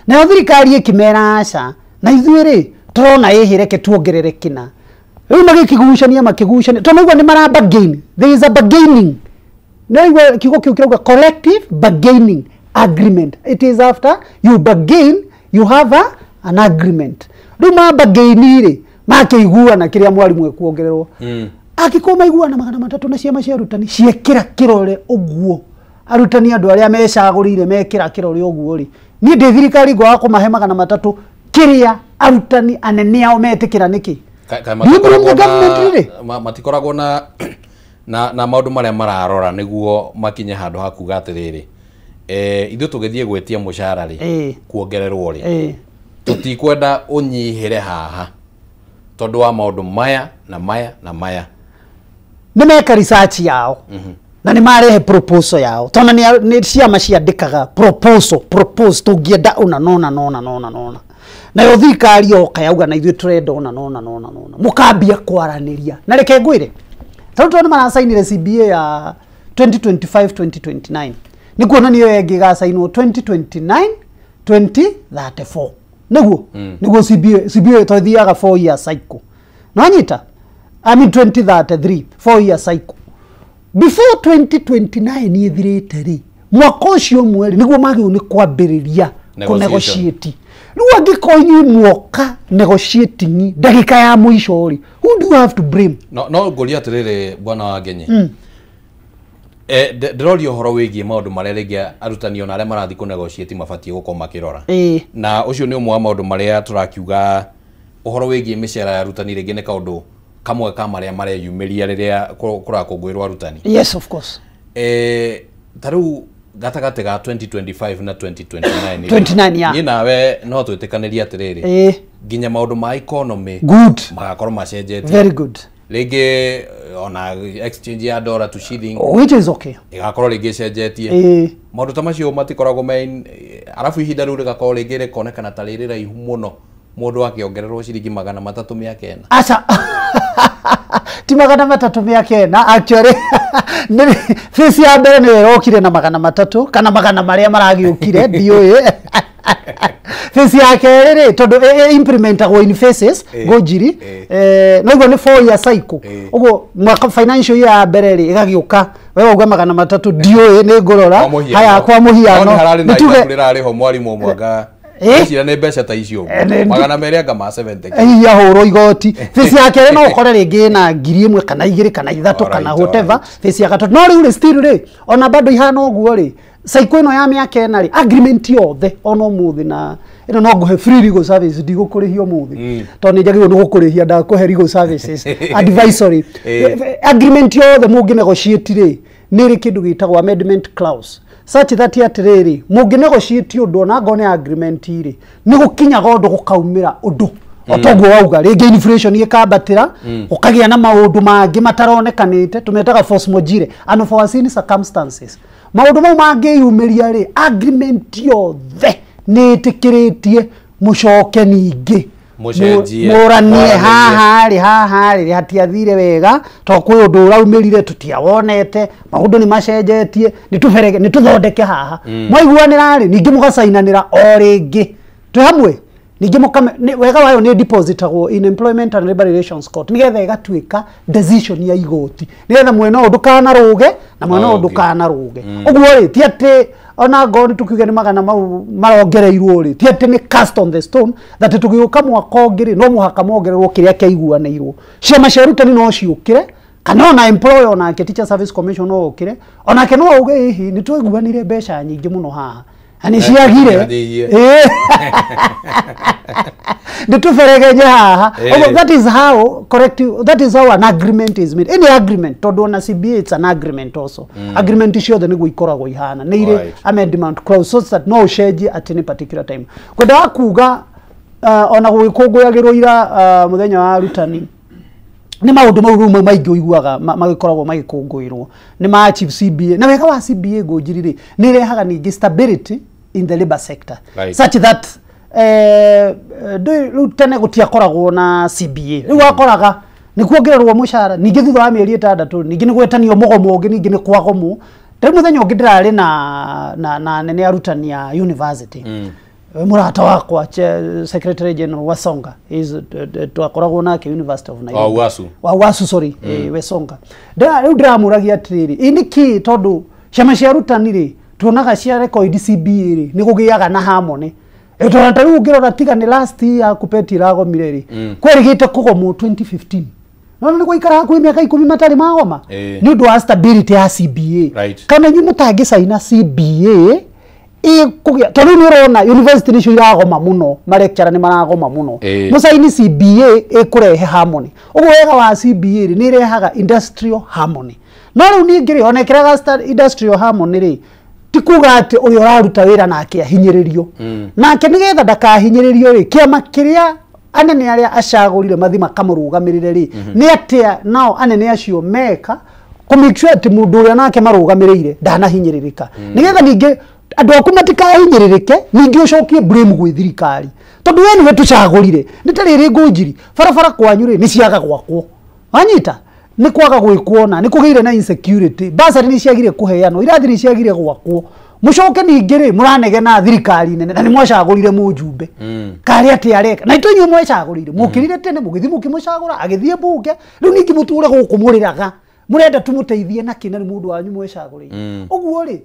[SPEAKER 2] nayo thirikari ĩkĩmera aca na ithuĩ rĩ tũrona ĩhĩ reke tuongerere kĩna. Rĩu magĩkĩgucania tondũ maigua nĩ mara bargain, there is a bargaining, naigua kiugo kĩu kĩrauga collective bargaining agreement. It is after you bargain you have an agreement. Rĩu ma bargain rĩ makĩiguana kĩrĩa mwarimũ ekuongererwo angĩkorwo maiguana 300 na ciama cia arutani ciekĩra kĩrore ũguo arutani andũ arĩa mecagũrĩire mekĩra kĩrore ũguo rĩ niĩ ndĩ thirikari ngwaga kũmahe 300 kĩrĩa arutani anene ao metĩkĩra nĩkĩ?
[SPEAKER 1] Matikoragwo na maũndũ marĩa mararora nĩguo makinye handũ ha kuga atĩrĩrĩ ithuĩ tũgĩthiĩ gwĩtia mũcara rĩ kuongererwo rĩ tũtikwenda ũnyihĩre haha tondũ wa maũndũ maya na maya na maya.
[SPEAKER 2] Nĩ meka research yao. Na nĩ marehe proposal yao tondũ nĩ ciama ciandĩkaga proposal, propose tũngĩenda ũna nona nona nona nona, nayo thirikari yoka yauga na ithuĩ tũrenda ũna nona nona nona, mũkambia kwaranĩria. Na reke ngwĩre, tondũ nĩ maracainire CBA ya 2025 2029, nĩ kuonania ĩyo ĩngĩ ĩgacainwo 2029 2034. Nĩguo nĩguo CBA tũthiaga 4 year cycle, nĩwanyita? I mean 2033, 4 year cycle. Before 2029 ĩthirĩte rĩ, mwaka ũcio ũmwe rĩ, nĩguo magĩrĩirwo nĩ kwambĩrĩria kũnegotiate. Rĩu angĩkorwo inyuĩ mwoka negotiating ndagĩka ya mũico rĩ, who do you have to blame?
[SPEAKER 1] No ngũria atĩrĩrĩ, bwana wa Ngenye, ndĩroria ũhoro wĩgiĩ maũndũ marĩa rĩngĩ arutani ona arĩa marathiĩ kũnegotiate mabatiĩ gũkorwo makĩrora. Na ũcio nĩ ũmwe wa maũndũ marĩa tũrakiuga ũhoro wĩgiĩ mĩcara ya arutani rĩngĩ nĩ kaũndũ kamwe ka marĩa mareyumĩria rĩrĩa kũrakũngũĩrwo arutani.
[SPEAKER 2] Yes, of course.
[SPEAKER 1] Ta rĩu gatagatĩ ga 2025 na 2029
[SPEAKER 2] 29, yeah.
[SPEAKER 1] Niĩ nawe no twĩtĩkanĩrie atĩrĩrĩ, nginya maũndũ ma economy
[SPEAKER 2] good
[SPEAKER 1] magakorwo macenjetie.
[SPEAKER 2] Very good.
[SPEAKER 1] Rĩngĩ ona exchange ya dollar to shilling,
[SPEAKER 2] which is okay,
[SPEAKER 1] ĩgakorwo rĩngĩ ĩcenjetie. Maũndũ ta macio matikoragwo me, arabu ihinda rĩu rĩgakorwo rĩngĩ rĩkonekana ta rĩrĩ raihu mũno mũndũ akĩongererwo ciringi 390.
[SPEAKER 2] Aca ti 390 actually. Face ya mbere nĩyo ĩrokire na 300 kana magana marĩa maragĩũkire, ndiũĩ. Face ya kerĩ rĩ, tondũ implementagwo in phases, ngũnjiri no iguo nĩ 4 year cycle. Ũguo mwaka financial year ya mbere rĩ ĩgagĩũka we wauga 300, ndiũĩ, nĩ ngũrora haya kwa mũhiano.
[SPEAKER 1] Nĩ tuge rĩrarĩ ho mwarimũ mwaka Ecira nĩ mbeca ta icio 200 anga ma 70
[SPEAKER 2] yahũrwo igoti. Face ya kerĩ no ũkore rĩngĩ na 1000 kana 2 kana 3 kana whatever. Face ya gatatũ no rĩu rĩ still rĩ ona bado ihana ũguo rĩ, cycle ĩno ya mĩaka ĩna rĩ, agreement yothe ona ũmũthĩ na ĩno no ngũhe free legal service, ndigũkũrĩhia ũmũthĩ tondũ nĩ njagĩrĩirwo nĩ gũkũrĩhia, ndakũhe legal services advisory. Agreement yothe mũngĩ negotiate rĩ, nĩ ĩrĩ kĩndũ gĩtagwo amendment clause, such that atĩrĩrĩ mũngĩ negotiate ũndũ ona angorwo nĩ agreement rĩ, nĩ gũkinyaga ũndũ gũkaumĩra ũndũ otoguo wauga, rĩngĩ inflation ĩkambatĩra, ũkagĩa na maũndũ mangĩ mataronekanĩte, tũmetaga force majeure, unforeseen circumstances. Maũndũ mau mangĩyumĩria rĩ, agreement yothe nĩ ĩtĩkĩrĩtie mũcoke ningĩ mũranie haha rĩ, haha rĩ hatiathire wega tondũ kwĩ ũndũ ũraumĩrire tũtiawonete, maũndũ nĩ macenjetie, nĩ tũthondeke haha. Mwaiguanĩra rĩ, ningĩ mũgacainanĩra o rĩngĩ twĩ hamwe. Ningĩ wega wayo nĩ depositagwo in Employment and Labor Relations Court, nĩgetha ĩgatuĩka decision ya igoti, nĩgetha mwena ũyũ ndũkanarũge na mwena ũyũ ndũkanarũge. Ũguo rĩ, ti atĩ ona ngorwo nĩ tũkiuge nĩ magana mau marongereirwo rĩ, ti atĩ nĩ cast on the stone that tũgĩũka mwaka ũngĩ rĩ no mũhaka mongererwo kĩrĩa kĩaiguanĩirwo. Ciama cia arutani no ciũkĩre, kana ona employer onake Teacher Service Commission no ũkĩre onake no auge ĩhĩ nĩ twaiguanĩire mbeca nyingĩ mũno haha na nĩ ciagire, nĩ tũberegenye haha. That is how corrective, that is how an agreement is made. Any agreement, tondũ ona CBA it's an agreement also. Agreement ciothe nĩguo ikoragwo ihana, nĩ irĩ amendment clause so that no ũcenjie at any particular time. Kwendaga kuga ona gũgĩkũngũyagĩrwo ira mũthenya wa arutani, nĩ maũndũ mau rĩu maingĩ ũiguaga magĩkoragwo magĩkũngũĩrwo nĩ ma achieve CBA. Na wega wa CBA ngũnjiri rĩ, nĩ ĩrehaga ningĩ stability in the labor sector, such that rĩu tene gũtiakoragwo na CBA, rĩu wakoraga nĩ kuongererwo mũcara, ningĩ thutha wa mĩeri 6 ningĩ nĩ gwetanio mũgomo ũngĩ, ningĩ nĩ kwagomwo. Rĩu mũthenya ũngĩ ndĩrarĩ na anene arutani a university, mũrata wakwa Secretary General Wasonga is twakoragwo nake University of Nairobi, wa Uasu, sorry, Wesonga. Rĩu ndĩramũragia atĩrĩrĩ, ĩ nĩkĩ tondũ ciama cia arutani rĩ tuonaga cia record CBA rĩ nĩ gũgĩaga na harmony. Tondũ ta rĩu ũngĩrora tiga nĩ last year kupeti iragomire rĩ, kwerĩgĩte kũgomwo 2015, no nĩ gũikara hakuhĩ mĩaka 10 matarĩ magoma nĩ ũndũ wa stability ya CBA. Kana inyuĩ mũtangĩcaina CBA ĩkũgĩa, tondũ nĩ ũrona university nĩcio iragoma mũno, malecturer nĩ maragoma mũno, mũcaini CBA ĩkũrehe harmony. Ũguo wega wa CBA rĩ, nĩ ĩrehaga industrial harmony. No rĩu ningĩ rĩ, ona ĩkĩrehaga industrial harmony rĩ, ti kuga atĩ ũrĩa ũraruta wĩra nake ahinyĩrĩrio. Nake nĩgetha ndakahinyĩrĩrio rĩ, kĩama kĩrĩa anene arĩa acagũrire mathi makamũrũgamĩrĩre rĩ, nĩ atĩa nao anene acio meka Kũ make sure atĩ mũndũ ũrĩa nake marũgamĩrĩire ndanahinyĩrĩrĩka. Nĩgetha ningĩ andũ aku matikahinyĩrĩrĩke, ningĩ ũcokie blame gwĩ thirikari. Tondũ we nĩwe tũcagũrire. Nĩ ta rĩrĩ Ngũnjiri, barabara kwanyu rĩ nĩ ciaga gwakwo. Wanyita? Nĩ kwaga gwĩkwo na nĩ kũgĩire na insecurity. Basari nĩ ciagire kũheanwo, irathi nĩ ciagire gwakwo. Mũcoke ningĩ rĩ mũranegena thirikari nene na nĩ mwacagũrire mũjumbe. Karĩ atĩ areka. Na itũ inyuĩ mwecagũrire. Mũkĩrire tene mũgĩthiĩ mũkĩmũcagũra, agĩthiĩ mbunge. Rĩu ningĩ mũtũre gũkũ mũrĩraga. Mũrenda tũmũteithie nakĩ na nĩ mũndũ wanyu mwecagũrĩire. Ũguo rĩ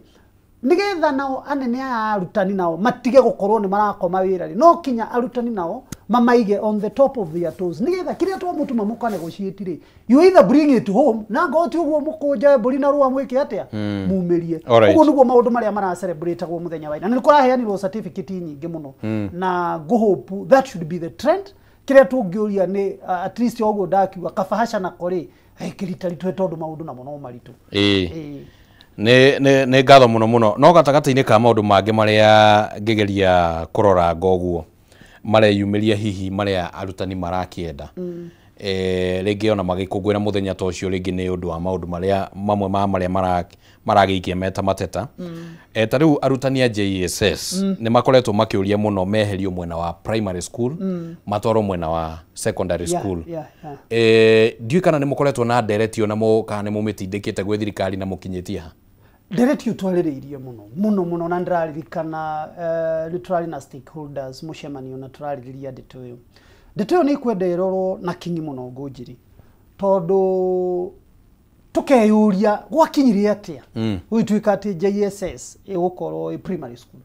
[SPEAKER 2] nigetha nao anene aya arutani nao matige gukorwo ni marakoma wira ri no kinya arutani nao mamaige on the top of their toes nigetha kiria twamutuma muka negotiate ri you either bring it home na ngoti uguo mukunja mburi na ruwa mwike atia mumirie uguo niguo maundu maria mara celebrate gwo muthenya wa ina ni kuraheanirwo certificate nyingi muno na go hope that should be the trend kiria tungiuria ni at least uguo ndakiuga kabahasha na kori kirita ritwe tondu maundu namo no maritu
[SPEAKER 1] Nĩ ngatho mũno mũno no gatagatĩ-inĩ ka maũndũ mangĩ marĩa ngĩgeria kũrora ngoguo mareyumĩria hihi marĩa arutani marakĩenda rĩngĩ ona magĩkũngũĩra mũthenya ta ũcio rĩngĩ nĩ ũndũ wa maũndũ marĩa mamwe ma marĩa maragĩikia meta mateta ta rĩu arutani a JSS nĩ makoretwo makĩũria mũno meherio mwena wa primary school matwarwo mwena wa secondary school ndiũĩ kana nĩ mũkoretwo na ndereti ona kana nĩ mũmĩtindĩkĩte gwĩ thirikari na mũkinyĩtie ha
[SPEAKER 2] ndereti twarĩrĩirie mũno mũno mũno na ndĩraririkana nĩ tũrarĩ na stakeholders mũcemanio na tũrarĩrĩria ndeto ĩyo. Ndeto ĩyo nĩ ikwenda ĩrorwo na kinyi mũno Ngũnjiri tondũ tukeyuria gwakinyire atia gũgĩtuĩka atĩ JSS ĩgũkorwo ĩ primary school.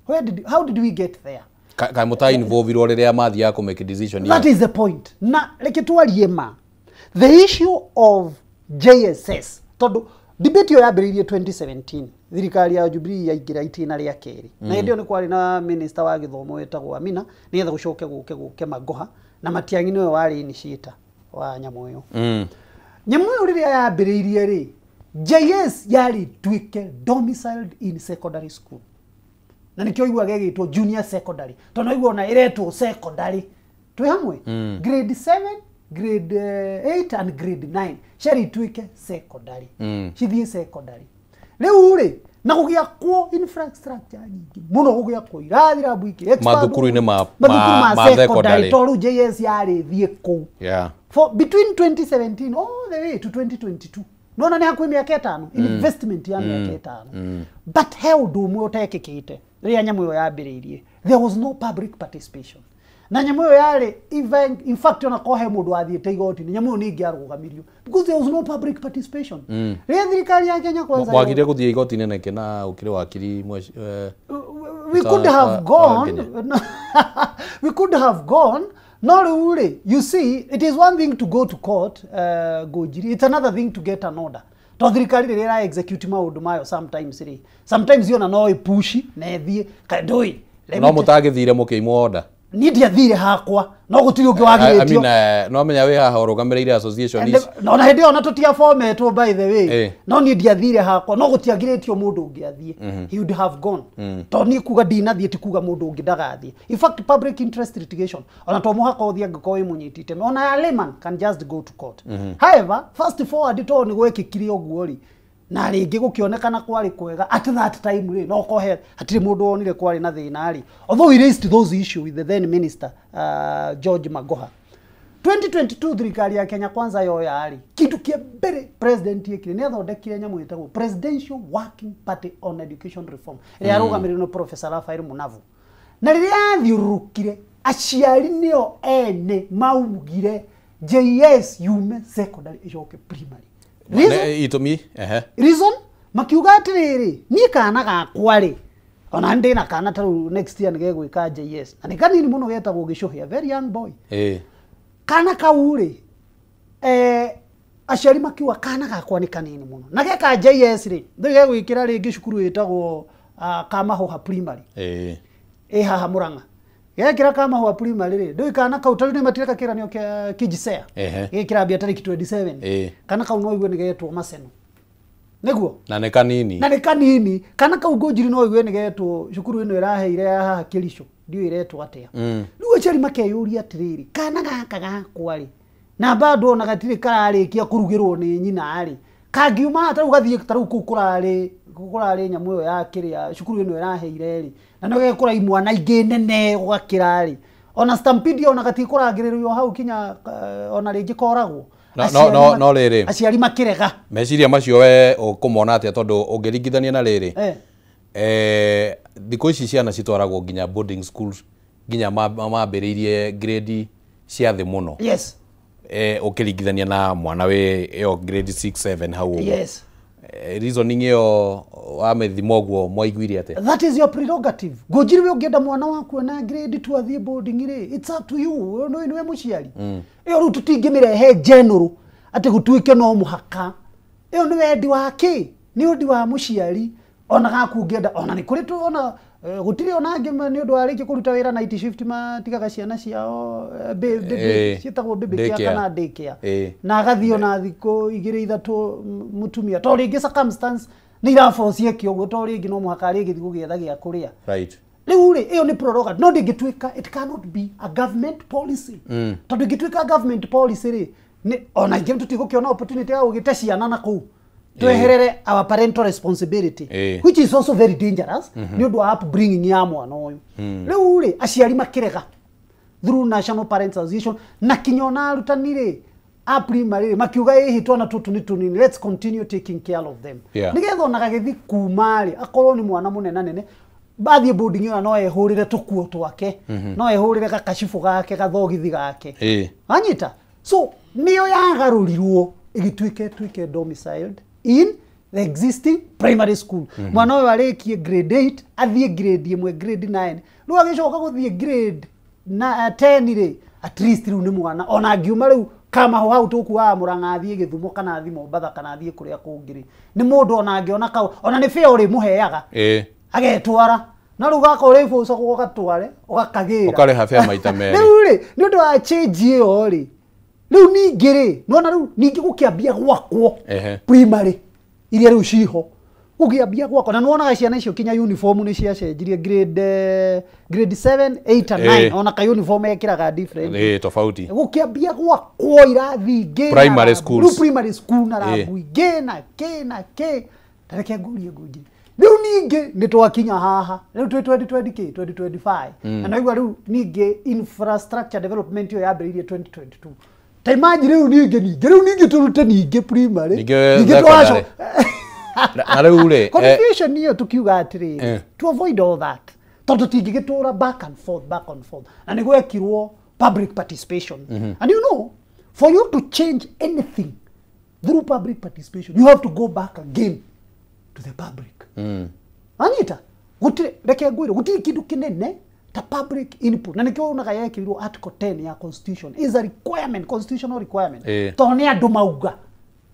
[SPEAKER 2] Where did, how did we get there?
[SPEAKER 1] Kaĩ mũta involve rĩrĩa mathiaga kũ make decision?
[SPEAKER 2] That is the point. Na reke twarie ma the issue of JSS tondũ debate ĩyo yambĩrĩirie 2017 thirikari ya Jubilee yaingĩra itĩna rĩa kerĩ na hĩndĩ ĩyo nĩ kwarĩ na minister wa gĩthomo wetagwo Amina nĩgetha gũcoke gũke gũke Magoha na Matiang'i nĩwe warĩ initiator wa nyamũ ĩyo. Nyamũ ĩyo rĩrĩa yambĩrĩirie rĩ JS yarĩ tuĩke domiciled in secondary school na nĩkĩo iguaga ĩgĩtwo junior secondary tondũ no igua ona ĩretwo secondary twĩ hamwe grade 7 grade 8 and grade 9 ciarĩ ituĩke secondary cithiĩ secondary rĩu rĩ na gũgĩakwo infrastructure nyingĩ mũno gũgĩakwo irathi rabu ikĩ
[SPEAKER 1] mathukuru-inĩ ma
[SPEAKER 2] secondary tondũ JS yarĩ thiĩ kũu for between 2017 all the way to 2022 nona nĩ hakuhĩ mĩaka ĩtano investment ya mĩaka ĩtano but he ũndũ ũmwe ũtekĩkĩte rĩrĩa nyamũ ĩyo yambĩrĩirie there was no public participation na nyamũ ĩyo yarĩ even in fact ona ko he mũndũ wathiĩte igoti-inĩ nyamũ ĩyo nĩ ĩngĩarũgamirio because there was no public participation rĩrĩa thirikari ya Kenya Kwanza
[SPEAKER 1] mwagire gũthiĩ igoti-inĩ nĩkĩ na ũkĩrĩ wakiri
[SPEAKER 2] we could have gone we could have gone no rĩu rĩ you see it is one thing to go to court Ngũnjiri it's another thing to get an order to thirikari rĩrĩa ĩra execute maũndũ mayo sometimes rĩ sometimes yona no ĩpushi na ĩthiĩ ndũĩ
[SPEAKER 1] no mũtagĩthire mũkĩimwo order
[SPEAKER 2] ni ndiathire hakwa no gũtirĩ ũngĩ wagirĩtio
[SPEAKER 1] I mean no menya wĩ haha ũrũgamĩrĩire association ici
[SPEAKER 2] no na hĩndĩ ĩyo na tũtiabometwo by the way no niĩ ndiathire hakwa no gũtiagirĩtio mũndũ ũngĩ athiĩ he would have gone tondũ niĩ kuga ndinathiĩ ti kuga mũndũ ũngĩ ndagathiĩ in fact public interest litigation ona to mũhaka ũthiĩ angĩkorwo wĩ mũnyiti itemi ona a layman can just go to court however fast forward tondũ nĩ gwekĩkire ũguo rĩ na rĩngĩ gũkĩonekana kwarĩ kwega at that time rĩ no kohe hatirĩ mũndũ wonire kwarĩ na thĩna rĩ although we raised those issue with the then minister George Magoha 2022 thirikari ya Kenya Kwanza yoya rĩ kĩndũ kĩa mbere president yekire nĩ athondekire nyamũ ĩtagwo Presidential Working Party on Education Reform ĩrĩa yarũgamĩrĩirwo nĩ Professor Raphael Munavu na rĩrĩa yathiũrũrũkire aciari nĩo ene maugire JS yume secondary ĩcoke primary
[SPEAKER 1] itũmi
[SPEAKER 2] reason makiuga atĩrĩrĩ niĩ kana gakwa rĩ ona ndĩ na kana ta rĩu next year nĩgegwĩka JS na nĩ kanini mũno getagwo Gĩcũhĩa very young boy kana kau rĩ aciari makiuga kana gakwa nĩ kanini mũno na geka JS rĩ rĩu gegwĩkĩra rĩngĩ cukuru ĩtagwo Kamahũha primary ĩ haha Mũrang'a gekĩra Kamahũha primary rĩ ndũĩ kana kau tarĩu nĩ matireka kĩgeranio kĩa KJSEA gĩkĩrambia tarĩki 27 kana kau no igue nĩ getwo Maseno nĩguo
[SPEAKER 1] na nĩ kanini
[SPEAKER 2] na nĩ kanini kana kau Ngũnjiri no igue nĩ getwo cukuru ĩno ĩraheire ya haha Kĩricho ndiũĩ ĩretwo atĩa rĩu aciari makeyũria atĩrĩrĩ kana gaka gakwa rĩ na bado ona gatirĩ kararĩkia kũrugĩrwo nĩ nyina rĩ Kangiuma ta rĩu gathiĩ ta rĩu kũu kũrarĩ nyamũ ĩyo ya kĩrĩa cukuru ĩno ĩraheire rĩ na no gĩkũra imwana ingĩ nene gũgakĩra rĩ ona stampede ona gatikũrangĩrĩrio hau kinya ona rĩngĩ koragwo.
[SPEAKER 1] No rĩrĩ
[SPEAKER 2] aciari makĩrega
[SPEAKER 1] meciria macio we ũkũmona atĩa tondũ ũngĩringithania na rĩrĩ thikũ ici ciana citwaragwo nginya boarding schools nginya mambĩrĩirie grade cia thĩ mũno.
[SPEAKER 2] Yes.
[SPEAKER 1] Ũkĩringithania na mwana wĩ ĩyo grade 6 7 hau ũguo.
[SPEAKER 2] Yes.
[SPEAKER 1] Reasoning ĩyo wa mĩthimo ũguo mwaiguire atĩa?
[SPEAKER 2] That is your prerogative. Ngũnjiri we ũngĩenda mwana waku na grade 2 athiĩ boarding rĩ, it's up to you. Nĩwe mũciari. Ĩyo rĩu tũtingĩmĩrehe general atĩ gũtuĩke no mũhaka. Ĩyo nĩ wendi wa kĩ? Nĩ wendi wa mũciari. Ona gaku ũngĩenda ona nĩ kũrĩ tu ona gũtirĩ ona angĩ nĩ ũndũ wa rĩngĩ kũruta wĩra night shift matigaga ciana ciao ciĩtagwo baby care kana daycare na agathiĩ ona thikũ igĩrĩ ithatũ mũtumia to rĩngĩ circumstance nĩ irabocie kĩ ũguo to rĩngĩ no mũhaka rĩngĩ thiĩ gũgĩetha gĩa kũrĩa.
[SPEAKER 1] Right.
[SPEAKER 2] Rĩu rĩ ĩyo nĩ prerogative no ndĩngĩtuĩka, it cannot be a government policy. Tondũ ĩngĩtuĩka government policy rĩ ona ingĩ tũtigũkĩona opportunity ya gũgĩte ciana na kũu tweherere our parental responsibility which is also very dangerous nĩ ũndũ wa upbringing ya mwana ũyũ. Rĩu rĩ aciari makĩrega through National Parents Association na kinya ona arutani rĩ a primary rĩ makiuga ĩhĩ twana tũtũ nĩ tũnini, let's continue taking care of them. Nĩgetha ona gagĩthiĩ kuma rĩ akorwo nĩ mwana mũnenanene bathiĩ boarding ĩyo no ehũrĩre tũkuo twake no ehũrĩre gakacibũ gake gathogithi gake wanyita. So nĩyo yagarũrirwo ĩgĩtuĩke tuĩke domiciled in the existing primary school. Mwana ũyũ arĩkie grade 8 athiĩ grade 1 grade 9 rĩu agĩcoka gũthiĩ grade 10 rĩ at least rĩu nĩ mwana ona angiuma rĩu kama hau tũkuaga Mũrang'a athiĩ Gĩthumo kana athiĩ Mombatha kana athiĩ kũrĩa kũngĩ rĩ nĩ mũndũ ona angĩona kau ona nĩ fare ũrĩmũheaga agetwara na rĩu gaka ũrĩbũcagwo ũgatware ũgakagĩra
[SPEAKER 1] ũkarĩha fare maita merĩ.
[SPEAKER 2] Rĩu rĩ nĩ ũndũ wa change ĩyo rĩ rĩu ningĩ rĩ nĩwona rĩu ningĩ gũkĩambia gwakwo primary iria rĩu ciho gũkĩambia gwakwo na nĩwonaga ciana icio kinya uniform nĩ ciacenjirie grade 7 8 and 9 ona ka uniform ekĩraga different
[SPEAKER 1] tofauti
[SPEAKER 2] gũkĩambia gwakwo irathi ingĩ
[SPEAKER 1] primary schools
[SPEAKER 2] rĩu primary school na rambu ingĩ na kĩ na kĩ tareke ngũrie ngũnjiri rĩu ningĩ nĩ twakinya haha rĩu twĩ 2020 kĩ 2025 na naigua rĩu ningĩ infrastructure development ĩyo yambĩrĩirie 2022. Ta imagine rĩu ningĩ tũrute ningĩ primary ningĩ twaco
[SPEAKER 1] na rĩu rĩ
[SPEAKER 2] confusion ĩyo tukiuga atĩrĩrĩ to avoid all that tondũ tũtingĩgĩtũra back and forth na nĩ gwekirwo public participation. And you know for you to change anything through public participation you have to go back again to the public. Anyita gũtirĩ reke ngwĩre gũtirĩ kĩndũ kĩnene ta public input na nikio unaga yekĩrirwo article 10 ya constitution is a requirement, constitutional requirement tondũ nĩ andũ mauga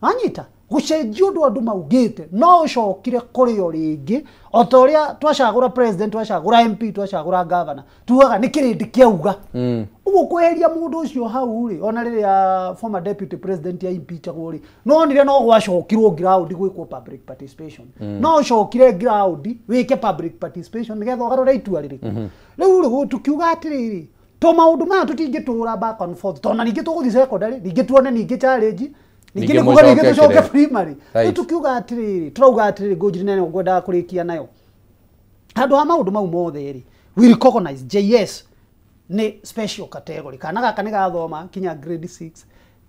[SPEAKER 2] anyita gũcenjia ũndũ andũ maugĩte no ũcokire kũrĩ o rĩngĩ o ta ũrĩa twacagũra president twacagũra MP twacagũra governor tugaga nĩ kĩrĩndĩ kĩauga. Ũguo kweheria mũndũ ũcio hau rĩ ona rĩrĩa former deputy president ya impeachagwo rĩ no onire no gwacokirwo ground gwĩkwo public participation no ũcokire ground wĩke public participation nĩgetha ũgarũre itua rĩrĩkũ. Rĩu rĩ tukiuga atĩrĩrĩ to maũndũ maya tũtingĩtũra back and forth tondũ ningĩ tũgũthiĩ secondary ningĩ tuone ningĩ challenge ningĩ nĩ kuga ningĩ tũcoke primary. Rĩu tukiuga atĩrĩrĩ tũrauga atĩrĩrĩ ngũnjiri nene ngwendaga kũrĩkia nayo handũ ha maũndũ mau mothe rĩ we recognize JS nĩ special category kana gaka nĩ gathoma kinya grade 6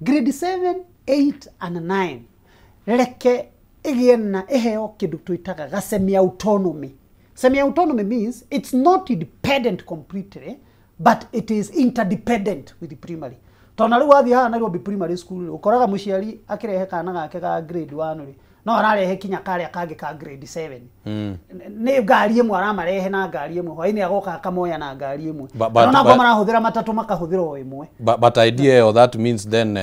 [SPEAKER 2] grade 7 8 and 9 reke ĩgĩe na ĩheo kĩndũ twĩtaga ga semi autonomy. Semi autonomy means it's not independent completely but it is interdependent with the primary. Tondũ rĩu wathiĩ haha Nairobi primary school ũkoraga mũciari akĩrehe kana gake ga grade 1 rĩ no ararehe kinya karĩa kangĩ ka grade 7 nĩ ngari ĩmwe aramarehe na ngari ĩmwe hwainĩ agoka akamoya na ngari ĩmwe ona kwa marahũthĩra matatũ makahũthĩra o ĩmwe.
[SPEAKER 1] But idea that means then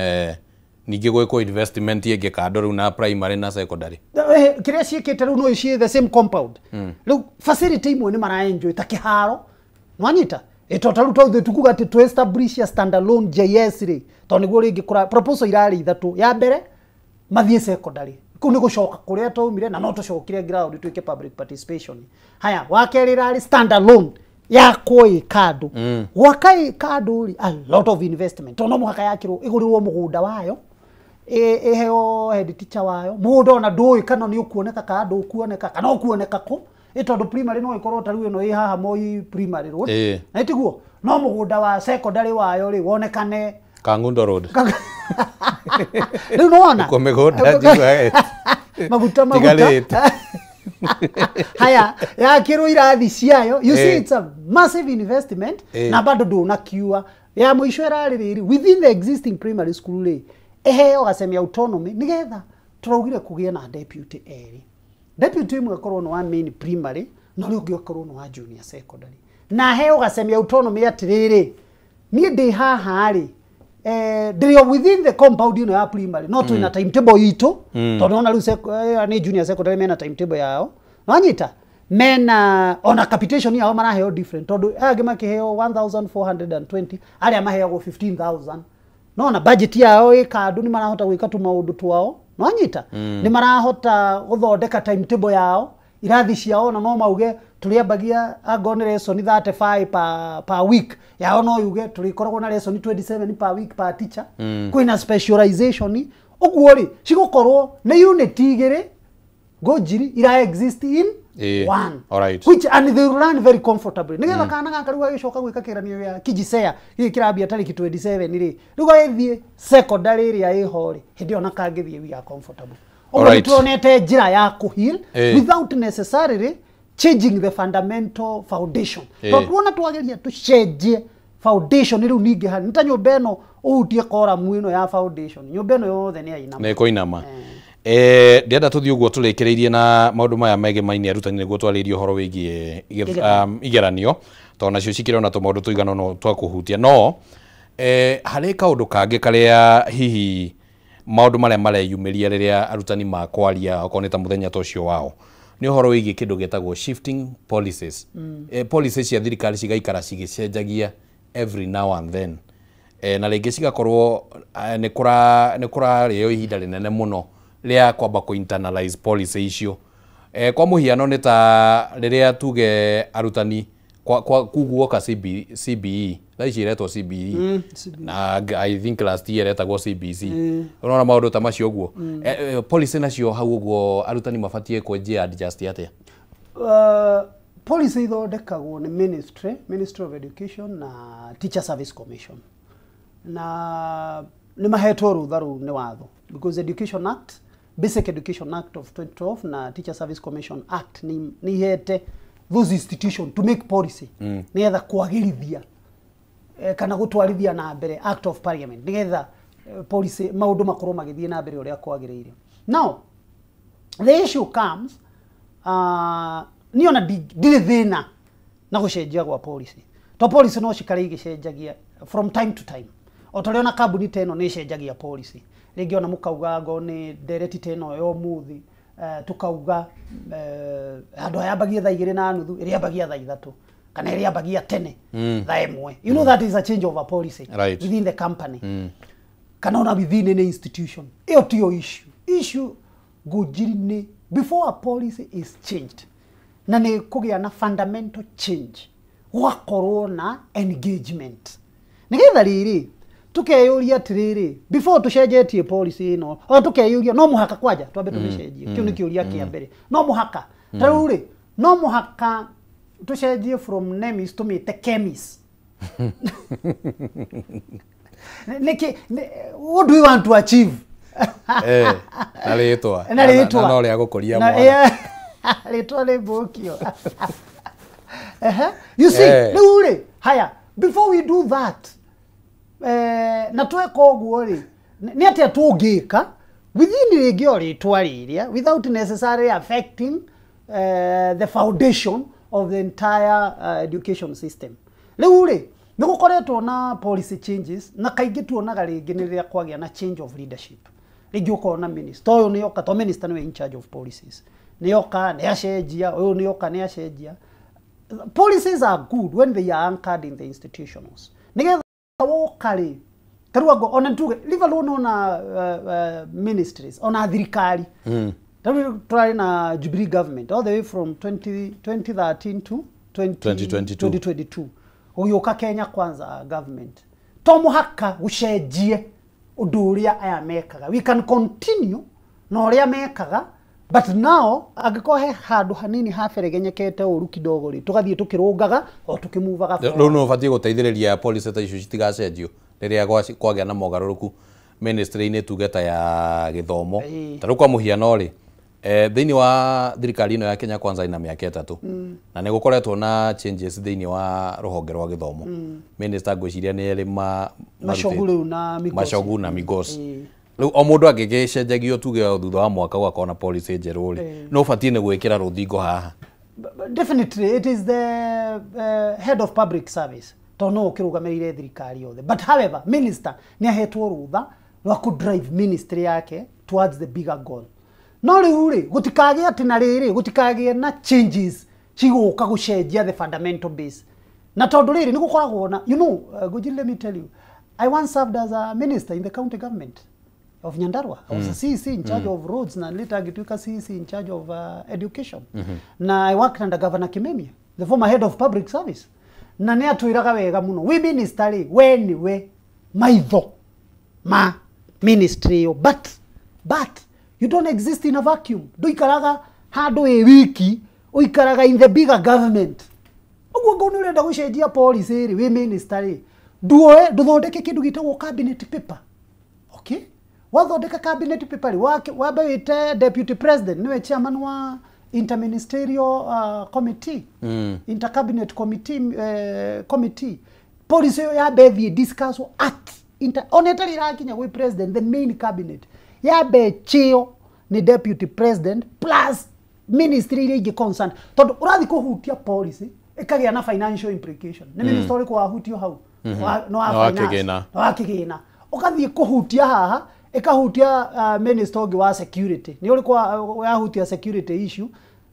[SPEAKER 1] ningĩ gwĩkwo investment ĩngĩ kando rĩu na primary na secondary
[SPEAKER 2] kĩrĩa ciĩkĩte rĩu no ciĩ the same compound rĩu facility imwe nĩ maraenjoy ta kĩharo nwanyita ito taru tau tukuga ati to establish a standalone JS ri to niguo ringi kura proposal irari ithatu ya mbere mathie secondary kuu ni gucoka kuria twaumire na no tucokire ground twike public participation. Haya wa keri irari standalone ya koi kando gwaka kando ri a lot of investment to no muhaka yakirwo igurirwo mugunda wayo Iheo head teacher wayo mũgũnda ona ndũĩ kana nĩ ũkuoneka kana ndũkuoneka kana ũkuoneka kũ tondũ primary no ĩkorwo ta rĩu ĩno ĩ haha Moi Primary Road na ĩtiguo no mũgũnda wa secondary wayo rĩ wonekane
[SPEAKER 1] Kangundo Road
[SPEAKER 2] rĩu nĩwona
[SPEAKER 1] kwa mĩgũnda njiguaga
[SPEAKER 2] maguta maguta haya yakĩrwo irathi ciayo. You see, it's a massive investment na bado ndũnakiua ya mũico ĩrarĩ rĩrĩ within the existing primary school rĩ eheo gasemi autonomy nigetha turaugire kũgĩe na deputy erĩ. Deputy ĩmwe akorwo nĩ wa main primary na ũrĩa ũngĩ akorwo nĩ wa junior secondary na heo gasemi autonomy atĩrĩrĩ niĩ ndĩ haha rĩ ndĩrĩ within the compound ĩno ya primary no twĩna timetable itũ tondũ ona rĩu nĩ junior secondary mena timetable yao nwanyita mena ona capitation yao maraheo different tondũ aya angĩ makĩheo 1420 arĩa maheagwo 15000 no na budget yao ĩkandũ nĩ marahota gwĩka tũmaũndũ twao nwanyita nĩ marahota gũthondeka timetable yao irathi ciao na no mauge tũrĩambagia angorwo nĩ lesson 35 per week yao no yuge tũrĩkoragwo na lesson 27 per week per teacher kwĩna specialization ũguo rĩ cigũkorwo nĩ unit igĩrĩ ngũnjiri ira exist in one.
[SPEAKER 1] All right.
[SPEAKER 2] Which and they run very comfortably nigetha kana gaka rĩu gagĩcoka gwĩka kĩgeranio gĩa kijisea gĩkĩ kĩrambia tarĩki 27 rĩ rĩu gagĩthiĩ secondary ĩrĩa ĩho rĩ hĩndĩ ĩyo na kangĩthiĩ we are comfortable. Ũguo nĩ tuonete njĩra ya kũheal without necessarily changing the fundamental foundation. Tondũ tuona twageria tũcenjie foundation rĩu ningĩ harĩ nĩ ta nyũmba ĩno ũhutie koramu ĩno ya foundation nyũmba ĩno yothe nĩ yainama
[SPEAKER 1] nĩ ĩkũinama. Ndĩrenda tũthiĩ ũguo tũrĩkĩrĩirie na maũndũ maya megemainie arutani nĩguo twarĩrie ũhoro wĩgiĩ igeranio tondũ nacio cikĩrĩ ona tũmaũndũ tũigana ũna twa kũhutia no harĩ kaũndũ kangĩ karĩa hihi maũndũ marĩa mareyumĩria rĩrĩa arutani makwaria okorwo nĩ ta mũthenya ta ũcio wao nĩ ũhoro wĩgiĩ kĩndũ gĩtagwo shifting policies. Policies cia thirikari cigaikara cigĩcenjagia every now and then na rĩngĩ cigakorwo nĩ kũrarĩo ihinda rĩnene mũno rĩa kwamba kũ internalize policy icio. Kwa mũhiano nĩ ta rĩrĩa tuge arutani kwa kuguoka CBE thaa ici ĩretwo CBE na I think last year ĩretagwo CBC ũrona maũndũ ta macio ũguo policy nacio hau ũguo arutani mabatiĩ kwenjia adjust atĩa?
[SPEAKER 2] Policy ithondekagwo nĩ Ministry of Education na Teacher Service Commission na nĩ mahetwo rũtha rũu nĩ watho because Education Act, Basic Education Act of 2012 na Teacher Service Commission Act nĩ ihete those institutions to make policy nigetha kwagĩrithia kana gũtwarithia na mbere Act of Parliament nigetha policy maũndũ makorwo magĩthiĩ na mbere ũrĩa kwagĩrĩire. Now the issue comes niĩ ona ndirĩ thĩna na gũcenjia gwa policy to policy no cikare igĩcenjagia from time to time o ta ũrĩa ona kambuni ta ĩno nĩ ĩcenjagia policy rĩngĩ ona mũkauga ngo nĩ ndereti ta ĩno ya ũmũthĩ tukauga handũ hayambagia thaa 2:30 ĩrĩambagia thaa 3 kana ĩrĩambagia tene thaa 1. You know that is a change of a policy
[SPEAKER 1] right
[SPEAKER 2] within the company kana ona within any institution. Ĩyo tiyo issue. Issue ngũnjiri nĩ before a policy is changed na nĩ kũgĩa na fundamental change gũgakorwo na engagement nĩgetha rĩrĩ tukeyũria atĩrĩrĩ before tũcenjetie policy ĩno ona tukeyũria no mũhaka kwanja twambe tũmĩcenjie kĩu nĩ kĩũria kĩa mbere no mũhaka ta rĩu rĩ no mũhaka tũcenjie from NEMIS tũmĩte KEMIS. Nĩkĩ what do we want to achieve?
[SPEAKER 1] Na rĩtwa
[SPEAKER 2] na rĩtwa
[SPEAKER 1] na no rĩa gũkũria mwana
[SPEAKER 2] rĩtwa rĩ mbũkio. You see rĩu rĩ haya before we do that na tweka ũguo rĩ nĩ atĩa tũngĩka within rĩngĩ o rĩtwa rĩrĩa without necessarily affecting the foundation of the entire education system. Rĩu rĩ nĩ gũkoretwo na policy changes na kaingĩ tuonaga rĩngĩ nĩ rĩrĩa kwagĩa na change of leadership rĩngĩ ũkona minister ũyũ nĩ oka to minister nĩwe in charge of policies nĩ oka nĩ acenjia ũyũ nĩ oka nĩ acenjia. Policies are good when they are anchored in the institutions nĩgetha woka rĩ tarĩu ango ona tuge leave alone ona ministries ona thirikari tarĩu tũrarĩ na Jubilee government all the way from 2013 to 2022 gũgĩũka Kenya Kwanza government to mũhaka gũcenjie Ũndũ ũrĩa aya mekaga. We can continue na ũrĩa mekaga, but now angĩkorwo he handũ hanini haberegenyekete ũru kidogo rĩ, tũgathiĩ tũkĩrũngaga o tũkĩmuvaga.
[SPEAKER 1] Rĩu nĩ ũbatiĩ gũteithĩrĩria policy ta icio citigacenjio rĩrĩa kwagĩa na mogarũrũku ministry-inĩ tuge ta ya gĩthomo. Ta rĩu kwa mũhiano rĩ, thĩinĩ wa thirikari ĩno ya Kenya Kwanza ina mĩaka 3 na nĩ gũkoretwo na changes thĩinĩ wa rũhonge rwa gĩthomo. Minister ngwĩciria nĩ erĩ
[SPEAKER 2] Machogu rĩu na Migosi.
[SPEAKER 1] Machogu na Migosi. Rĩu o mũndũ angĩgĩcenjagio tuge thutha wa mwaka gũgakorwo na policy njerũ rĩ, no ũbatiĩ nĩ gwĩkĩra rũthingo haha.
[SPEAKER 2] Definitely it is the head of public service tondũ no ũkĩrũgamĩrĩire thirikari yothe, but however minister nĩ ahetwo rũtha rwa kũ drive ministry yake towards the bigger goal. No rĩu rĩ, gũtikagĩe atĩ na rĩrĩ, gũtikagĩe na changes cigũka gũcenjia the fundamental base. Na tondũ rĩrĩ nĩ gũkoragwo na, you know, Gujiri, let me tell you, I once served as a minister in the county government of Nyandarua. I was a CEC in charge of roads na later ngĩtuĩka CEC in charge of education. Na I worked under Governor Kimemia, the former head of public service. Na nĩ atwĩraga wega mũno, wĩ minister rĩ, we nĩwe maitho ma ministry ĩyo, but you don't exist in a vacuum. Ndũikaraga handũ wĩ wiki, ũikaraga in the bigger government. Ũguo ngũ nĩ ũrenda gũcenjia policy rĩ, wĩ minister rĩ, nduoe ndũthondeke kĩndũ gĩtagwo cabinet paper. Okay? Wathondeka cabinet paper rĩ, wambe wĩte deputy president, nĩwe chairman wa interministerial committee, intercabinet committee. Policy ĩyo yambe ĩthiĩ discuss at ona ĩtarĩ ĩrakinya gwĩ president, the main cabinet yambe chio ni deputy president plus ministry iria ingĩ concerned, tondũ ũrathiĩ kũhutia policy ĩkagĩa na financial implication. Nĩ minister ũrĩkũ wahutio hau? No wa finance, no wa kĩgĩna. Ũgathiĩ kũhutia haha ĩkahutia minister ũngĩ wa security, nĩ ũrĩkũ wahutia security issue.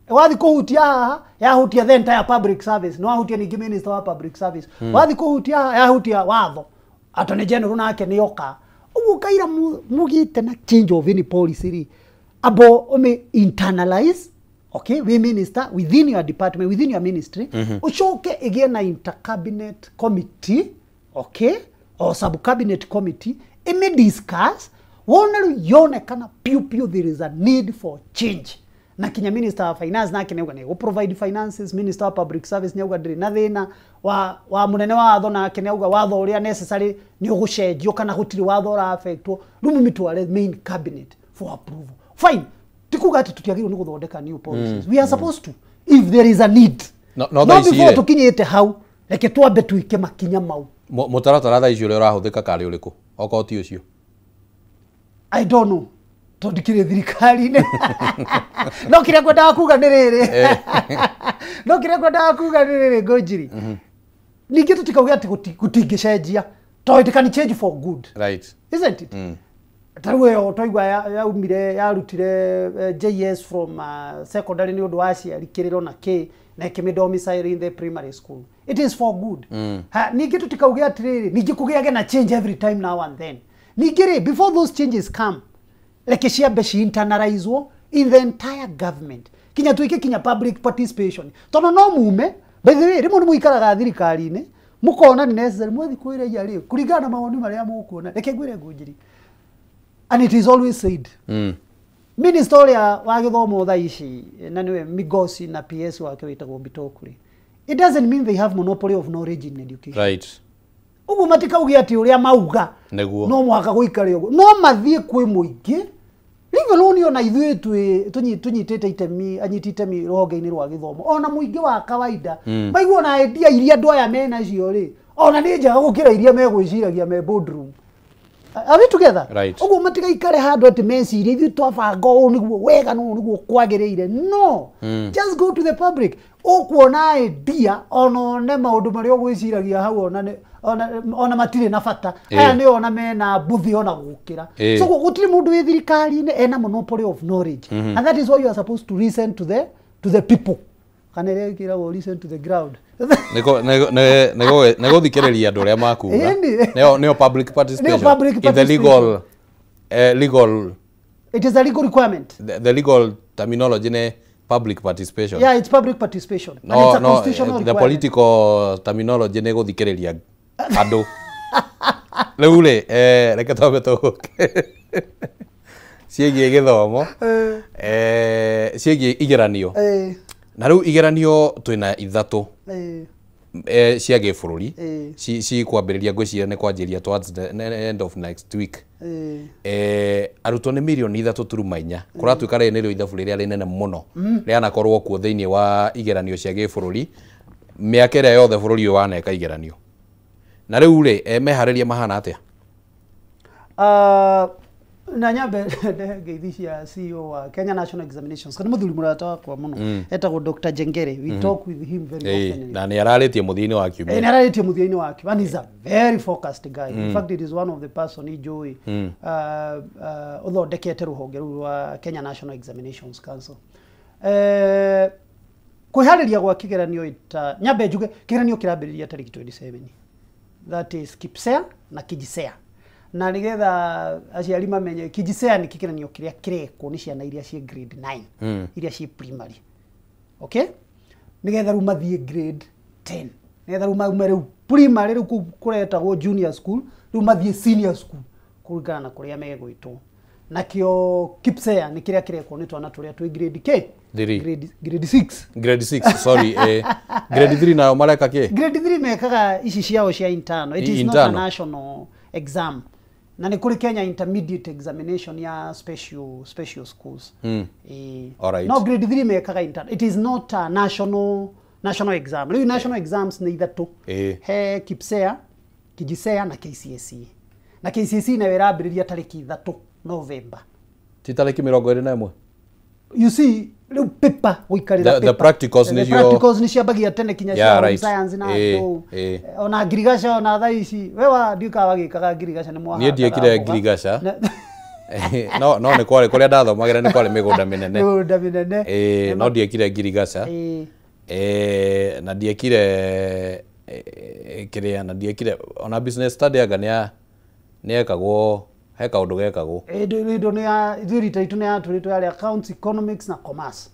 [SPEAKER 2] Wathiĩ kũhutia haha yahutia the entire public service, no wahutia ningĩ minister wa public service. Wathiĩ kũhutia haha yahutia watho, attorney general nake nĩ oka. Ũguo kaira mugite na change of any policy rĩ, abo ũmĩ internalize, okay, we minister within your department, within your ministry, ucoke ĩgĩe na intercabinet committee, okay, or sub cabinet committee, ĩmĩ discuss wone rĩu yonekana piũ piũ there is a need for change. Na kinya minister wa finance nake nĩauga nĩ provide finances, minister wa public service nĩauga ndĩrĩ na thĩna wa mũnene wa watho nake nĩauga watho ũrĩa necessary nĩ ũgũcenjio kana gũtirĩ watho ũra affectwo, rĩu mũmĩtware main cabinet for approval. Fine, ti kuga atĩ tũtiagĩrĩirwo nĩ gũthondeka new policies. We are supposed to if there is a need.
[SPEAKER 1] No
[SPEAKER 2] before tũkinyĩte hau, reke twambe twĩke makinya mau.
[SPEAKER 1] Mũtaratara thaa ici ũrĩa ũrahũthĩka karĩ ũrĩkũ okorwo ti ũcio?
[SPEAKER 2] I don't know, tondũ ndikĩrĩ thirikari-inĩ. No kĩrĩa ngwendaga kuga nĩ rĩrĩ, no kĩrĩa ngwendaga kuga nĩ rĩrĩ Ngũnjiri, ningĩ tũtikauge atĩ gũtingĩcenjia, tondũ it can change for good.
[SPEAKER 1] Right.
[SPEAKER 2] Isn't it? Ta rĩu ĩyo twaigua yaumire yarutire JS from secondary nĩ ũndũ wa aciari kĩrĩro na kĩ na ĩkĩmĩ domicile in the primary school. It is for good. Ningĩ tũtikauge atĩrĩrĩ, ningĩ kũgĩage na change every time now and then. Ningĩ rĩ, before those changes come, reke ciambe ci internalizwo in the entire government, kinya tuike kinya public participation, tondũ no mume, by the way, rĩmwe nĩ mũikaraga thirikari-inĩ mũkona nĩ necessary mwathiĩ kwĩra rĩ, kũringana na mawoni marĩa mũkuona. Reke ngwĩre Ngũnjiri, and it is always said, minister ũrĩa wa gĩthomo thaa ici na nĩwe Migosi na PS wake wĩtagwo Bitoku rĩ, it doesn't mean they have monopoly of knowledge in education.
[SPEAKER 1] Right.
[SPEAKER 2] Ũguo matikauge atĩ ũrĩa mauga
[SPEAKER 1] nĩguo
[SPEAKER 2] no mũhaka gũikare ũguo, no mathiĩ kwĩ mũingĩ. Leave alone ona ithuĩ tũnyitĩte itemi, anyiti itemi rũhonge-inĩ rwa gĩthomo, ona mũingĩ wa kawaida maigua ona idea iria andũ aya menacio rĩ, ona nĩ njega gũkĩra iria megwĩciragia me boardroom. Are we together?
[SPEAKER 1] Right.
[SPEAKER 2] Ũguo matigaikare handũ atĩ mecirie ithuĩ twabanga ũũ nĩguo wega, nũũ nĩguo kwagĩrĩire. No, just go to the public. Ũkuona idea ona one maũndũ marĩa ũgwĩciragia hau ona matirĩ na bata. Aya nĩ ona mena mbuthi ona gũkĩra. So gũtirĩ mũndũ wĩ thirikari-inĩ ena monopoly of knowledge. And that is why you are supposed to listen to the people. Kana ĩrĩa ĩkĩragwo listen to the ground.
[SPEAKER 1] Nĩ gũthikĩrĩria andũ ũrĩa makuga. Nĩyo public participation. In the legal legal,
[SPEAKER 2] it is a legal requirement.
[SPEAKER 1] The legal terminology nĩ public participation.
[SPEAKER 2] Yeah, it's public participation.
[SPEAKER 1] No,
[SPEAKER 2] and it's a constitutional
[SPEAKER 1] the
[SPEAKER 2] requirement.
[SPEAKER 1] Political terminology nĩ gũthikĩrĩria andũ. Rĩu rĩ, reke twambe tũke ciĩgiĩ gĩthomo, ciĩgiĩ igeranio. Na rĩu igeranio twĩna ithatũ cia gĩbũrũri cikwambĩrĩria, ngwĩciria nĩ kwanjĩrĩria towards the end of next week. Arutwo nĩ mirioni 3.4, kũratuĩka rĩrĩ nĩrĩo ithabu rĩrĩa rĩnene mũno rĩanakorwo kuo thĩinĩ wa igeranio cia gĩbũrũri mĩaka ĩrĩa yothe bũrũri ũyũ waneka igeranio. Na rĩu rĩ, meharĩria mahana atĩa?
[SPEAKER 2] Na nyambe ngeithi cia CEO wa Kenya National Examinations, kana mũthuri mũrata wakwa mũno etagwo Dr. Jengere. We talk with him very often.
[SPEAKER 1] Na nĩ ararĩtie mũthia-inĩ wa kiumia.
[SPEAKER 2] Nĩ ararĩtie mũthia-inĩ wa kiumia, and he's a very focused guy. In fact, it is one of the person njũĩ ũthondekete rũhonge rũu rwa Kenya National Examinations Council. Kwĩharĩria gwa kĩgeranio ita nyambe njuge kĩgeranio kĩrambĩrĩria tarĩki 27, that is KPSEA na KJSEA. Na nigetha aciari mamenye, KJSEA nĩ kĩgeranio kĩrĩa kĩrekwo nĩ ciana iria ciĩ grade 9, iria ciĩ primary, okay, nigetha rĩu mathiĩ grade 10, nigetha rĩu maume rĩu primary, rĩu kũu kũretagwo junior school, rĩu mathiĩ senior school kũringana na kũrĩa megwĩtwo. Nakĩo KPSEA nĩ kĩrĩa kĩrekwo nĩ twana tũrĩa twĩ grade K, grade 6.
[SPEAKER 1] Grade 6, sorry, grade 3 nayo mareka kĩ?
[SPEAKER 2] Grade 3 mekaga ici ciao cia internal. It is not a national exam. Na nĩ kũrĩ Kenya Intermediate Examination ya special schools.
[SPEAKER 1] Alright.
[SPEAKER 2] No, grade 3 mekaga internal. It is not a national exam. Rĩu national exams nĩ ithatũ. He KPSEA, KJSEA na KCSE. Na KCSE nayo ĩrambĩrĩria tarĩki 3 November.
[SPEAKER 1] Ti tarĩki 21?
[SPEAKER 2] You see, rĩu paper gũikarĩra paper.
[SPEAKER 1] The practicals
[SPEAKER 2] nĩ practicals nĩ ciambagia tene kinya cia science na andũ. Ona ngirigaca ona thaa ici we wa ndiũkaga wagĩkaga ngirigaca nĩ mwahandaga.
[SPEAKER 1] Niĩ ndiekire ngirigaca. No nĩ kwarĩ kũrĩa ndathomagĩra nĩ kwarĩ mĩgũnda mĩnene.
[SPEAKER 2] Mĩgũnda mĩnene.
[SPEAKER 1] No ndiekire ngirigaca. Na ndiekire kĩrĩa, na ndiekire ona business study anga nĩ yekagwo, he kaũndũ gekagwo.
[SPEAKER 2] Ithuĩ rita itũ nĩ yatũrĩtwo yarĩ accounts, economics na commerce.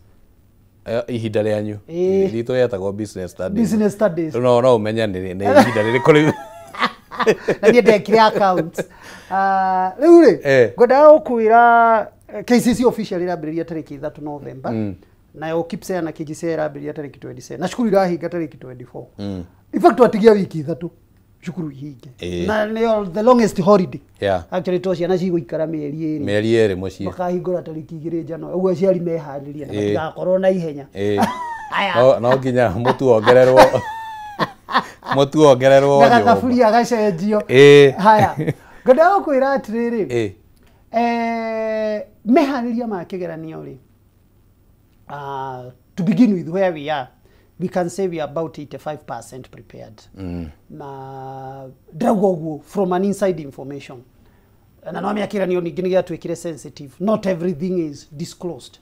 [SPEAKER 1] Ihinda rĩanyu ritũ yetagwo business studies.
[SPEAKER 2] Business studies.
[SPEAKER 1] No ũmenye nĩ ihinda rĩrĩkũ rĩu.
[SPEAKER 2] Na niĩ ndekire accounts. Rĩu rĩ, ngwendaga gũkwĩra KCSE official ĩrambĩrĩria tarĩki 3 November. Nayo KPSEA na KJSEA ĩrambĩrĩria tarĩki 27. Na cukuru irahinga tarĩki 24. In fact, twatigia wiki 3 cukuru ihinge. Na nĩyo the longest holiday. Actually to ciana cigũikara mĩeri ĩrĩ.
[SPEAKER 1] Mĩeri ĩrĩ mũciĩ.
[SPEAKER 2] Makahingũra tarĩki 2 January. Ũguo aciari meharĩrie na matigakorwo na ihenya.
[SPEAKER 1] No nginya mũtu wongererwo. Mũtu wongererwo.
[SPEAKER 2] Na gathaburia gacenjio. Haya. Ngwendaga gũkwĩra atĩrĩrĩ. Meharĩria ma kĩgeranio rĩ, to begin with where we are, we can say we are about 85% prepared. Na ndĩrauga ũguo from an inside information. Na no mĩakĩranio ningĩ nĩ gĩatuĩkire sensitive. Not everything is disclosed.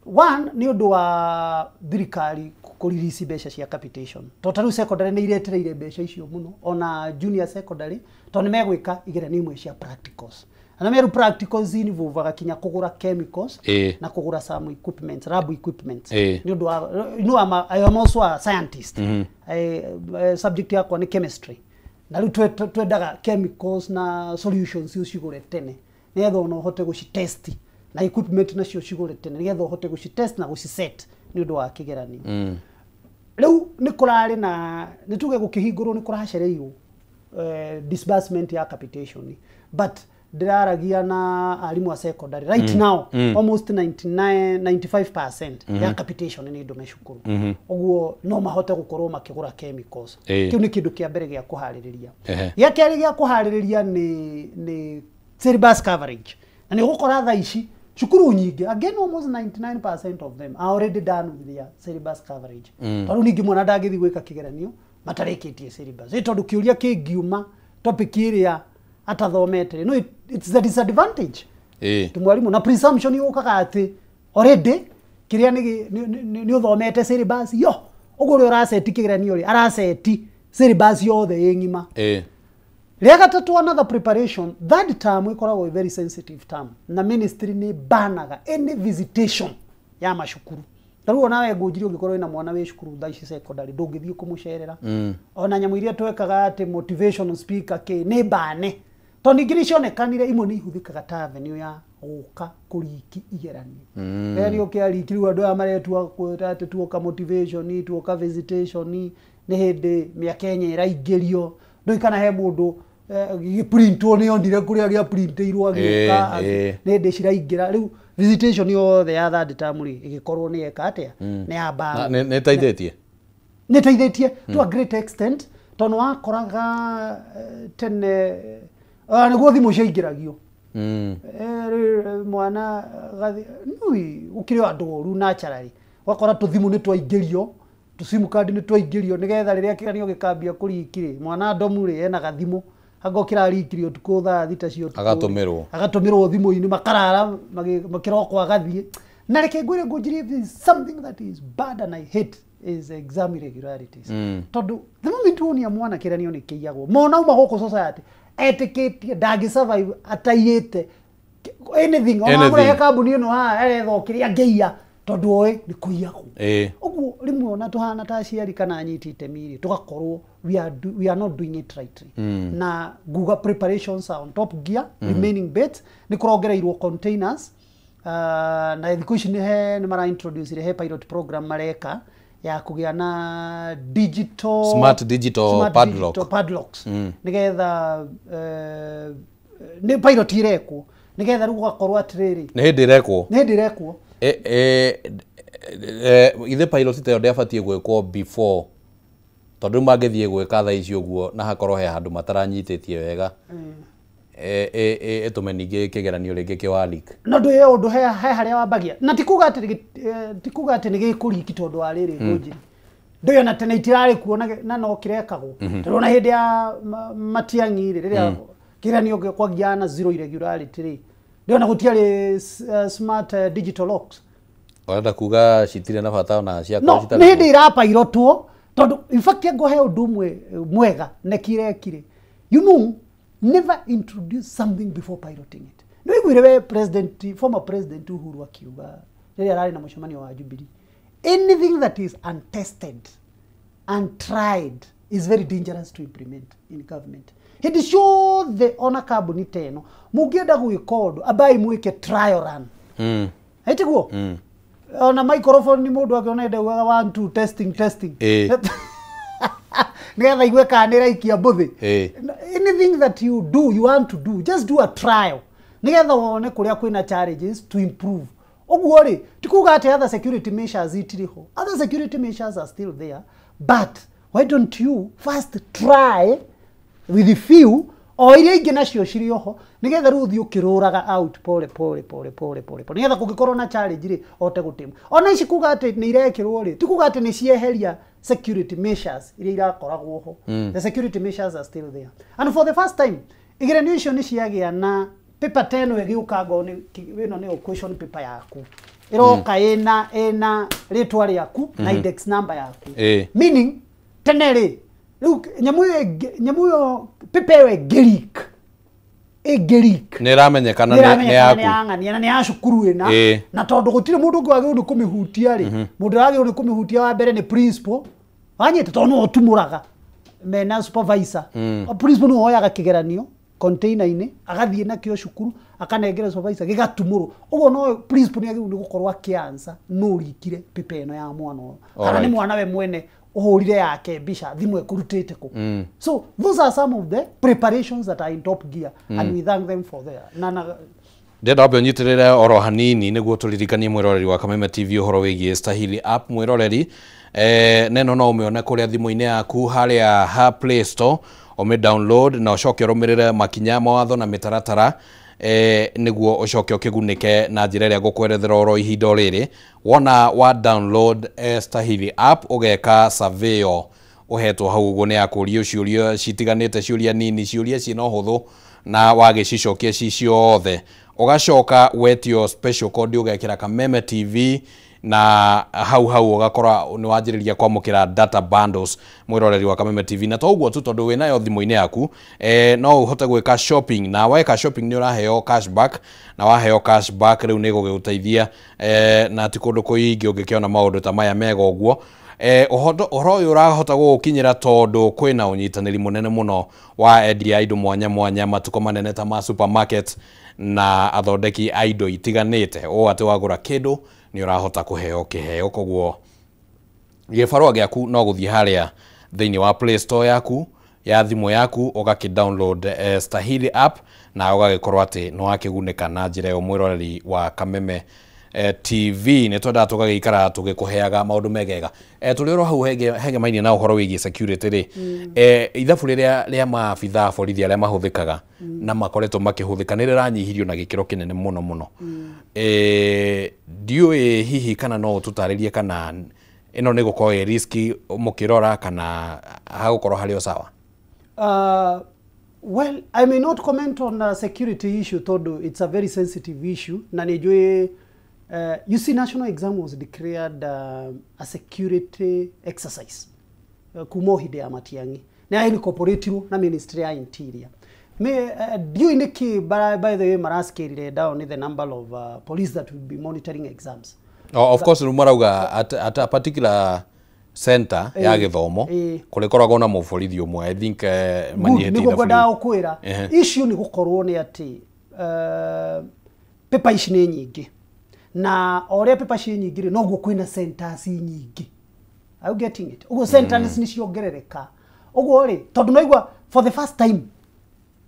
[SPEAKER 2] One, nĩ ũndũ wa thirikari kũrelease mbeca cia capitation. Tondũ ta rĩu secondary nĩ iretereire mbeca icio mũno, ona junior secondary, tondũ nĩ megwĩka igeranio imwe cia practicals. Na meru practicals involvaga kinya kũgũra chemicals na kũgũra some equipment, lab equipment. Nĩ ũndũ wa, you know, I am also a scientist. Subject yakwa nĩ chemistry. Na rĩu twendaga chemicals na solutions ũcigũre tene nĩgetha ona ũhote gũcitest, na equipment nacio ũcigũre tene nĩgetha ũhote gũcitest na gũciset nĩ ũndũ wa kĩgeranio. Rĩu nĩ kũrarĩ na nĩ tuge gũkĩhingũrwo nĩ kũracereirwo disbursement ya capitation, but ndĩraragia na arimũ a secondary right now, almost 99 95% ya capitation nĩ ndũme cukuru. Ũguo no mahote gũkorwo makĩgũra chemicals. Kĩu nĩ kĩndũ kĩa mbere gĩa kũharĩrĩria. Gĩa kerĩ gĩa kũharĩrĩria nĩ syllabus coverage. Na nĩ ũgũkora thaa ici cukuru nyingĩ, again almost 99% of them are already done with their syllabus coverage. Tondũ ningĩ mwana ndangĩthiĩ gwĩka kĩgeranio matarĩkĩtie syllabus. Ĩ tondũ kĩũria kĩngiuma topic ĩrĩa atathomete, no, it's the disadvantage. Mwarimu na presumption yũkaga atĩ already kĩrĩa nĩ ũthomete syllabus yo. Ũguo ũrĩa ũraceti kĩgeranio rĩ, araceti syllabus yothe ĩ ng'ima. Rĩa gatatũ, another preparation, third term ĩkoragwo very sensitive term, na ministry nĩ banaga any visitation ya macukuru. Ta rĩu onawe ngũnjiri ũngĩkorwo wĩna mwana wĩ cukuru thaa ici secondary ndũngĩthiĩ kũmũcerera. Ona nyamũ iria twekaga atĩ motivational speaker kĩ nĩ mbane, tondũ ningĩ nĩ cionekanire imwe nĩ ihũthĩkaga ta avenue ya gũka kũriki igeranio. Igeranio kĩariki rĩu andũ aya maretua kwĩra atĩ tuoka motivation, tuoka visitation, nĩ hĩndĩ mĩaka ĩnya ĩraingĩrio, ndũĩ kana he mũndũ gĩprintwo nĩ onire kũrĩa gĩaprintĩirwo agĩũka, nĩ hĩndĩ ciraingĩra. Rĩu visitation yothe ya third term rĩ ĩgĩkorwo nĩ yeka atĩa, nĩ ya
[SPEAKER 1] Na nĩ ĩteithĩtie?
[SPEAKER 2] Nĩ ĩteithĩtie to a great extent, tondũ wakoraga tene nĩguo thimũ ciaingĩragio. Mwana nui gũkĩrĩ o andũ oru naturally, ũgakora tũthimũ nĩ twaingĩrio, tũsimu kandi nĩ twaingĩrio, nĩgetha rĩrĩa kĩgeranio gĩkambia kũriki rĩ, mwana ndomu rĩ ena gathimũ anga kĩrarikirio ũtukũ thaa 6 cia ũtukũ,
[SPEAKER 1] Agatũmĩrwo.
[SPEAKER 2] Agatũmĩrwo thimũ-inĩ, makarara makĩroko agathiĩ. Na reke ngwĩre ngũnjirie, if there is something that is bad and I hate is exam irregularities. Tondũ the moment wonia mwana kĩgeranio nĩ kĩiyagwo, mwana auma gũkũ society etĩkĩtie ndangĩ survive ataiyĩte anything, ona
[SPEAKER 1] Anything.
[SPEAKER 2] amũrehe kambuni ĩno haha aretha o kĩrĩa angĩiya, tondũ oĩ nĩ kũiyagwo. Ũguo rĩmwe ona tũhana ta aciari kana anyiti itemi rĩ, tũgakorwo we are not doing it rightly. Na nguga preparations are on top gear. Remaining bits nĩ kũrongereirwo containers, na thikũ ici nĩ he nĩ mara introduce he pilot program mareka ya kũgĩa na digital
[SPEAKER 1] Smart digital
[SPEAKER 2] smart
[SPEAKER 1] padlock.
[SPEAKER 2] Digital padlocks, nĩgetha nĩ pilot irekwo, nĩgetha rĩu gũgakorwo atĩrĩrĩ,
[SPEAKER 1] Nĩ hĩndĩ ĩrekwo?
[SPEAKER 2] Nĩ hĩndĩ ĩrekwo.
[SPEAKER 1] Ithe pilot ta ĩyo ndĩabatiĩ gwĩkwo before, tondũ rĩu mangĩthiĩ gwĩka thaa ici ũguo na hakorwo he handũ mataranyitĩtie wega, ĩtũme ningĩ kĩgeranio rĩngĩ kĩwa leak.
[SPEAKER 2] No ndũ ĩyo ũndũ he harĩa wambagia, na ti kuga atĩ ti kuga atĩ nĩ gĩkũriki, tondũ wa rĩrĩ, ngũnjiri ndũĩ ona tene itirarĩ kuo na no kĩrekagwo. Tondũ ona hĩndĩ ya Matiang'i rĩ, rĩrĩa kĩgeranio kwagiaga na zero irregularity rĩ, ndĩona gũtiarĩ smart digital locks.
[SPEAKER 1] Ũrenda kuga citirĩ na bata ona ciakorwo
[SPEAKER 2] No
[SPEAKER 1] citarĩ
[SPEAKER 2] nĩ hĩndĩ ĩrapairotwo, tondũ in fact ngũhe ũndũ ũmwe mwega nekirekire, never introduce something before piloting it. Nĩ wĩiguire we president, former president Uhuru akiuga rĩrĩa ararĩ na mũcemanio wa Jubilee, anything that is untested, untried is very dangerous to implement in government. Hĩndĩ ciothe ona kambuni ta ĩno mũngĩenda gwĩka ũndũ, ambai mwĩke trial run. Ĩtiguo? Ona microphone nĩ mũndũ akĩona ndaugaga 1 2 testing testing, nĩgetha igue kana nĩ ĩraikia mbũthĩ. Anything that you do, you want to do, just do a trial nĩgetha wone kũrĩa kwĩna challenges to improve. Ũguo rĩ, ti kuga atĩ other security measures itirĩ ho. Other security measures are still there, but why don't you first try with the few o iria ingĩ nacio cirĩ oho, nĩgetha rĩu ũthiĩ ũkĩrũraga out pole pole pole pole pole pole, nĩgetha kũngĩkorwo na challenge rĩ, ote gũtĩma. Ona ici kuga atĩ nĩ irekĩrwo rĩ, ti kuga atĩ nĩ cieheria security measures iria irakoragwo ho. The security measures are still there, and for the first time igeranio icio nĩ ciagĩa na paper ta ĩno ĩgĩũka, ngo nĩ ĩno nĩyo question paper yaku ĩroka ĩna rĩtwa rĩaku na index number yaku. Meaning tene rĩ, rĩu nyamũ ĩyo nyamũ ĩyo paper ĩyo ĩngĩleak
[SPEAKER 1] Nĩ ĩramenyekana nĩ
[SPEAKER 2] nĩ
[SPEAKER 1] yaku.
[SPEAKER 2] Yang'ania na nĩ ya cukuru ĩna. Na tondũ gũtirĩ mũndũ ũngĩ wagĩrĩirwo nĩ kũmĩhutia rĩ, mũndũ wagĩrĩirwo nĩ kũmĩhutia wa mbere nĩ principal wanyita, tondũ nĩwe ũtumũraga mena supervisor. Principal nĩwe woyaga kĩgeranio container-inĩ, agathiĩ nakĩo cukuru, akanengera supervisor, gĩgatumũrwo. Ũguo no principal nĩ agĩrĩirwo nĩ gũkorwo akĩansa no ũrikire paper ĩno ya mwana ũyũ, kana nĩ mwana we mwene ũhũrire yake mbica thimũ ĩkũrutĩte kũ. So those are some of the preparations that are in top gear, and we thank them for that na
[SPEAKER 1] Ndĩrenda wambe ũnyitĩrĩre oro hanini nĩguo tũririkanie mwĩroreri wa Kameme TV ũhoro wĩgiĩ Stahili app. Mwĩroreri, neno no ũmĩone kũrĩa thimũ-inĩ yaku harĩa ha Play Store, ũmĩ download na ũcoke ũrũmĩrĩre makinya, mawatho na mĩtaratara, nĩguo ũcoke ũkĩgunĩke na njĩra ĩrĩa ngũkwerethera oro ihinda o rĩrĩ. Wona wa download Stahili app, ũgeka survey ĩyo ũhetwo hau ũguo, nĩ ya kũrio ciũria citiganĩte, ciũria nini, ciũria ciĩna ũhũthũ, na wagĩcicokia ci ciothe, ũgacoka wetio special code, ũgekĩra Kameme TV. Na hau hau ũgakora nĩ wanjĩrĩria kwamũkĩra data bundles mwĩroreri wa Kameme TV. Na to ũguo tu, tondũ wĩnayo thimũ-inĩ yaku, no ũhote gwĩka shopping, na weka shopping nĩ ũraheo cashback, na waheo cashback rĩu nĩ gũgĩgũteithia, na ti kũndũ kũingĩ ũngĩkĩona maũndũ ta maya mega ũguo. Ũhoro ũyũ ũrahota gũgũkinyĩra tondũ kwĩna ũnyitanĩri mũnene mũno wa endia a indo mwanya mwanya, matuko manene ta ma supermarket na athondeki a indo itiganĩte, ũũ atĩ wagũra kĩndũ nĩ ũrahota kũheo kĩheo. Koguo gĩbarũa gĩaku no gũthiĩ harĩa thĩinĩ wa Play Store yaku ya thimũ yaku, ũgakĩ download Stahili app na ũgagĩkorwo atĩ nĩ wakĩgunĩka na njĩra ĩyo. Mwĩroreri wa Kameme TV, nĩ twendaga tũgagĩikara tũgĩkũheaga maũndũ megega. Tũrĩ oro hau hegemainie na ũhoro wĩgiĩ security rĩ, ithabu rĩrĩa rĩa maabithaa a borithi arĩa mahũthĩkaga na makoretwo makĩhũthĩka nĩ rĩranyihirio na gĩkĩro kĩnene mũno mũno. Ndiũĩ hihi kana no ũtũtarĩrie kana ĩno nĩ gũkorwo ĩ risk mũkĩrora kana hagũkorwo harĩ o sawa?
[SPEAKER 2] Well, I may not comment on a security issue tondũ it's a very sensitive issue, na nĩ njũĩ, you see, national exam was declared a security exercise kuma hĩndĩ ya Matiang'i, na incorporatirwo na Ministry ya Interior. Ndiũĩ nĩkĩ, by the way, marascalire down the number of police that will be monitoring exams.
[SPEAKER 1] Oh, of course, rĩu marauga at a particular center ya gĩthomo kũrĩkoragwo na mũborithi ũmwe, I think, manyihĩtie
[SPEAKER 2] nĩguo
[SPEAKER 1] ithabu
[SPEAKER 2] ngwendaga
[SPEAKER 1] rĩu.
[SPEAKER 2] Gũkwĩra issue nĩ gũkorwo nĩ atĩ paper ici nĩ nyingĩ, na o ũrĩa paper ciĩ nyingĩ rĩ, noguo kwĩna centers nyingĩ. Are you getting it? Ũguo centers nĩ ciongerereka ũguo rĩ, tondũ naigua for the first time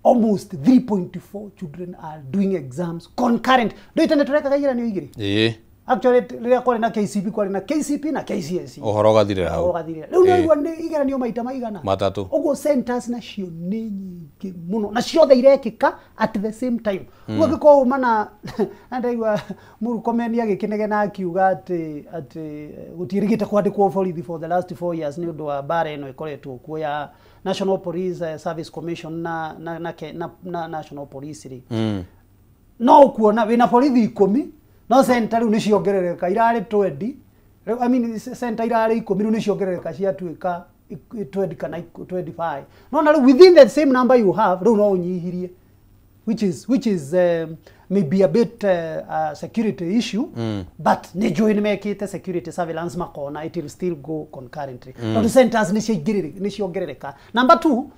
[SPEAKER 2] almost 3.4 children are doing exams concurrent. Ndũĩ tene tũrekaga igeranio igĩrĩ. Actually, rĩrĩa kwarĩ na KCP, kwarĩ na KCP na KCSE.
[SPEAKER 1] Ũhoro ũgathirĩra hau.
[SPEAKER 2] Ũgathirĩra. Rĩu naigua nĩ igeranio maita maigana?
[SPEAKER 1] Matatũ.
[SPEAKER 2] Ũguo centers nacio nĩ nyingĩ mũno, na ciothe irekĩka at the same time. Ũguo angĩkorwo uma na ndaigua Murkomen agĩkĩnegena akiuga atĩ gũtiĩrĩgĩte kwandĩkwo borithi for the last 4 years nĩ ũndũ wa mbara ĩno ĩkoretwo kuo ya National Police Service Commission na National Police rĩ, no ũkuona wĩna borithi 10, no center rĩu nĩ ciongerereka, irarĩ 20 rĩu, I mean, center irarĩ 10, rĩu nĩ ciongerereka ciatuĩka 20 kana 25. No na rĩu within the same number you have, rĩu no ũnyihirie, which is maybe a bit security issue, but nĩ njũĩ nĩ mekĩte security surveillance, makona it will still go concurrently, tondũ centers nĩ ciongerereka. Number two,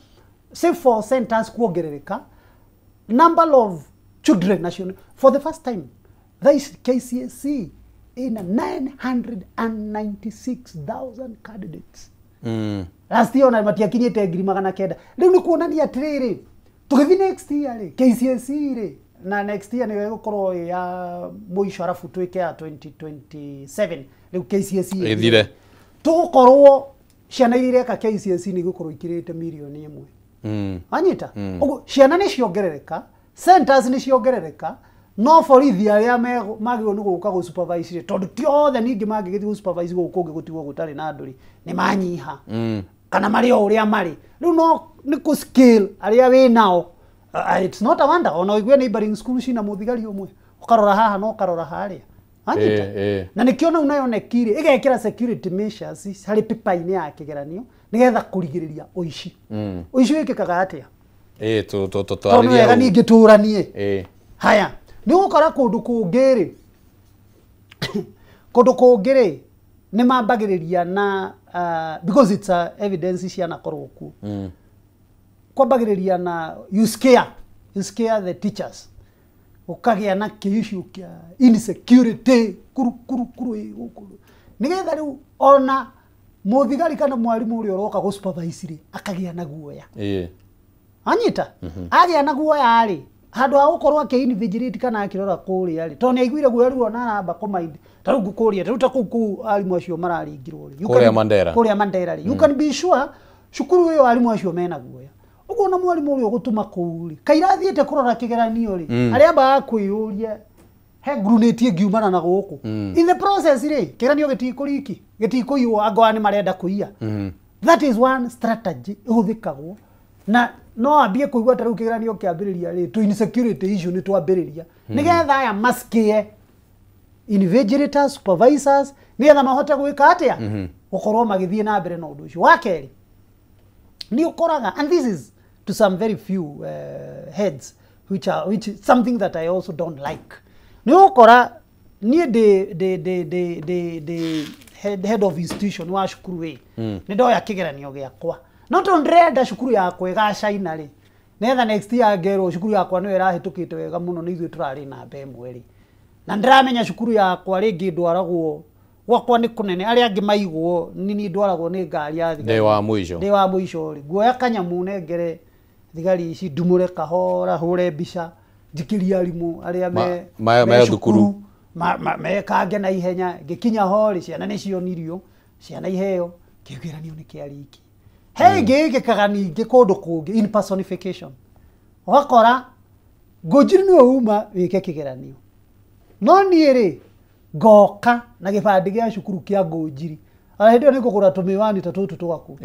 [SPEAKER 2] save for centers kuongerereka, number of children national, for the first time this KCSE ina 996,000 candidates. Last year ona matiakinyĩte 900,000. Rĩu nĩ kuonania atĩrĩrĩ, tũgĩthiĩ next year rĩ, KCSE rĩ, na next year nĩyo ĩgũkorwo ĩ ya mũico, arabu twĩke ya 2027, rĩu KCSE
[SPEAKER 1] Ĩthire.
[SPEAKER 2] Tũgũkorwo ciana iria ireka KCSE nĩ igũkorwo ikĩrĩte mirioni 1. Wanyita? Ũguo ciana nĩ ciongerereka, centers nĩ ciongerereka, no borithi arĩa magĩrĩirwo nĩ gũka gũ supervise rĩ, tondũ ti othe ningĩ mangĩgĩthiĩ gũ supervise gũkũ kũngĩ gũtigwo gũtarĩ na andũ rĩ, nĩ manyiha kana marĩ o ũrĩa marĩ rĩu, no nĩ kũ scale arĩa wĩ nao. It's not a wonder ona ũigue neighboring school cina mũthigari ũmwe, ũkarora haha na ũkarora harĩa. Wanyita?
[SPEAKER 1] Ĩĩ.
[SPEAKER 2] Na nĩkĩo nau nayo nekirĩ ĩgekĩra security measures harĩ pipa-inĩ ya kĩgeranio nĩgetha kũrigĩrĩria ũici. Ũici wĩkĩkaga atĩa?
[SPEAKER 1] Ĩĩ, tu tu tu
[SPEAKER 2] Tondũ
[SPEAKER 1] twarĩrie
[SPEAKER 2] wega
[SPEAKER 1] hau.
[SPEAKER 2] ningĩ tũranie. Haya, nĩ ũgũkora kũndũ kũngĩ rĩ, kũndũ kũngĩ rĩ, nĩ mambagĩrĩria na because it's a evidence cianakorwo kuo, kwambagĩrĩria na you scare the teachers, ũkagĩa na kĩ-issue kĩa insecurity, kuru kuru kuru ĩ gũkũ, nĩgetha rĩu ona mũthigari kana mwarimũ ũrĩa ũroka gũ supervise rĩ, akagĩa na guoya. Anyita agĩa na guoya rĩ, handũ ha gũkorwo akĩ invigilate kana akĩrora kũrĩa rĩ, tondũ nĩ aiguire guoya, rĩu ona aramba kũmind. Ta rĩu ngũkũria, ta rĩu ta kũu arimũ acio mararingirwo rĩ,
[SPEAKER 1] Kũrĩa Mandera.
[SPEAKER 2] Kũrĩa Mandera rĩ, you can be sure cukuru ĩyo arimũ acio mena guoya. Ũguo ona mwarimũ ũrĩa ũgũtũma kũu rĩ, kaira athiĩte kũrora kĩgeranio rĩ, arĩa ambaga kwĩyũria he grenade ĩngiumana na gũkũ. In the process rĩ, kĩgeranio gĩtikũriki, gĩtikũiywo angorwo nĩ marenda kũiya. That is one strategy ĩhũthĩkagwo, na no ambie kũigua ta rĩu kĩgeranio kĩambĩrĩria rĩ, tũ insecurity issue nĩ twambĩrĩria nĩgetha aya maskĩe. Invigilators, supervisors nĩgetha mahote gwĩka atĩa? Gũkorwo magĩthiĩ na mbere na ũndũ ũcio. Wa kerĩ, nĩ ũkoraga, and this is to some very few heads, which is something that I also don't like. Nĩ ũkora niĩ ndĩ head of institution wa cukuru ĩ, nĩ ndoya kĩgeranio gĩakwa, no tondũ ndĩrenda cukuru yakwa ĩgacaina rĩ, nĩgetha next year ngerwo cukuru yakwa nĩyo ĩrahĩtũkĩte wega mũno, nĩ ithuĩ tũrarĩ namba 1 rĩ, na ndĩramenya cukuru yakwa rĩngĩ ndwaragwo gwakwa nĩ kũnene, arĩa angĩ maigwo nini ndwaragwo nĩ ngari ya thigari.
[SPEAKER 1] Ndĩ wa mũico.
[SPEAKER 2] Ndĩ wa mũico rĩ, nguoya kanyamũ nengere thigari ici, ndumũre kahora, hũre mbica, njikĩrie arimũ arĩa me
[SPEAKER 1] thukuru
[SPEAKER 2] mekange na ihenya. Ngĩkinya ho rĩ, ciana nĩ cionirio, ciana iheo, kĩgeranio nĩ kĩarĩki. He ĩngĩ ĩngĩkaga ningĩ kũndũ kũngĩ in personification, ũgakora Ngũnjiri nĩwe uma wĩke kĩgeranio, no niĩ rĩ ngoka na gĩbandĩ gĩa cukuru kĩa Ngũnjiri, ona hĩndĩ ĩyo nĩ ngũgũra tũmĩwani ta tũtũ twaku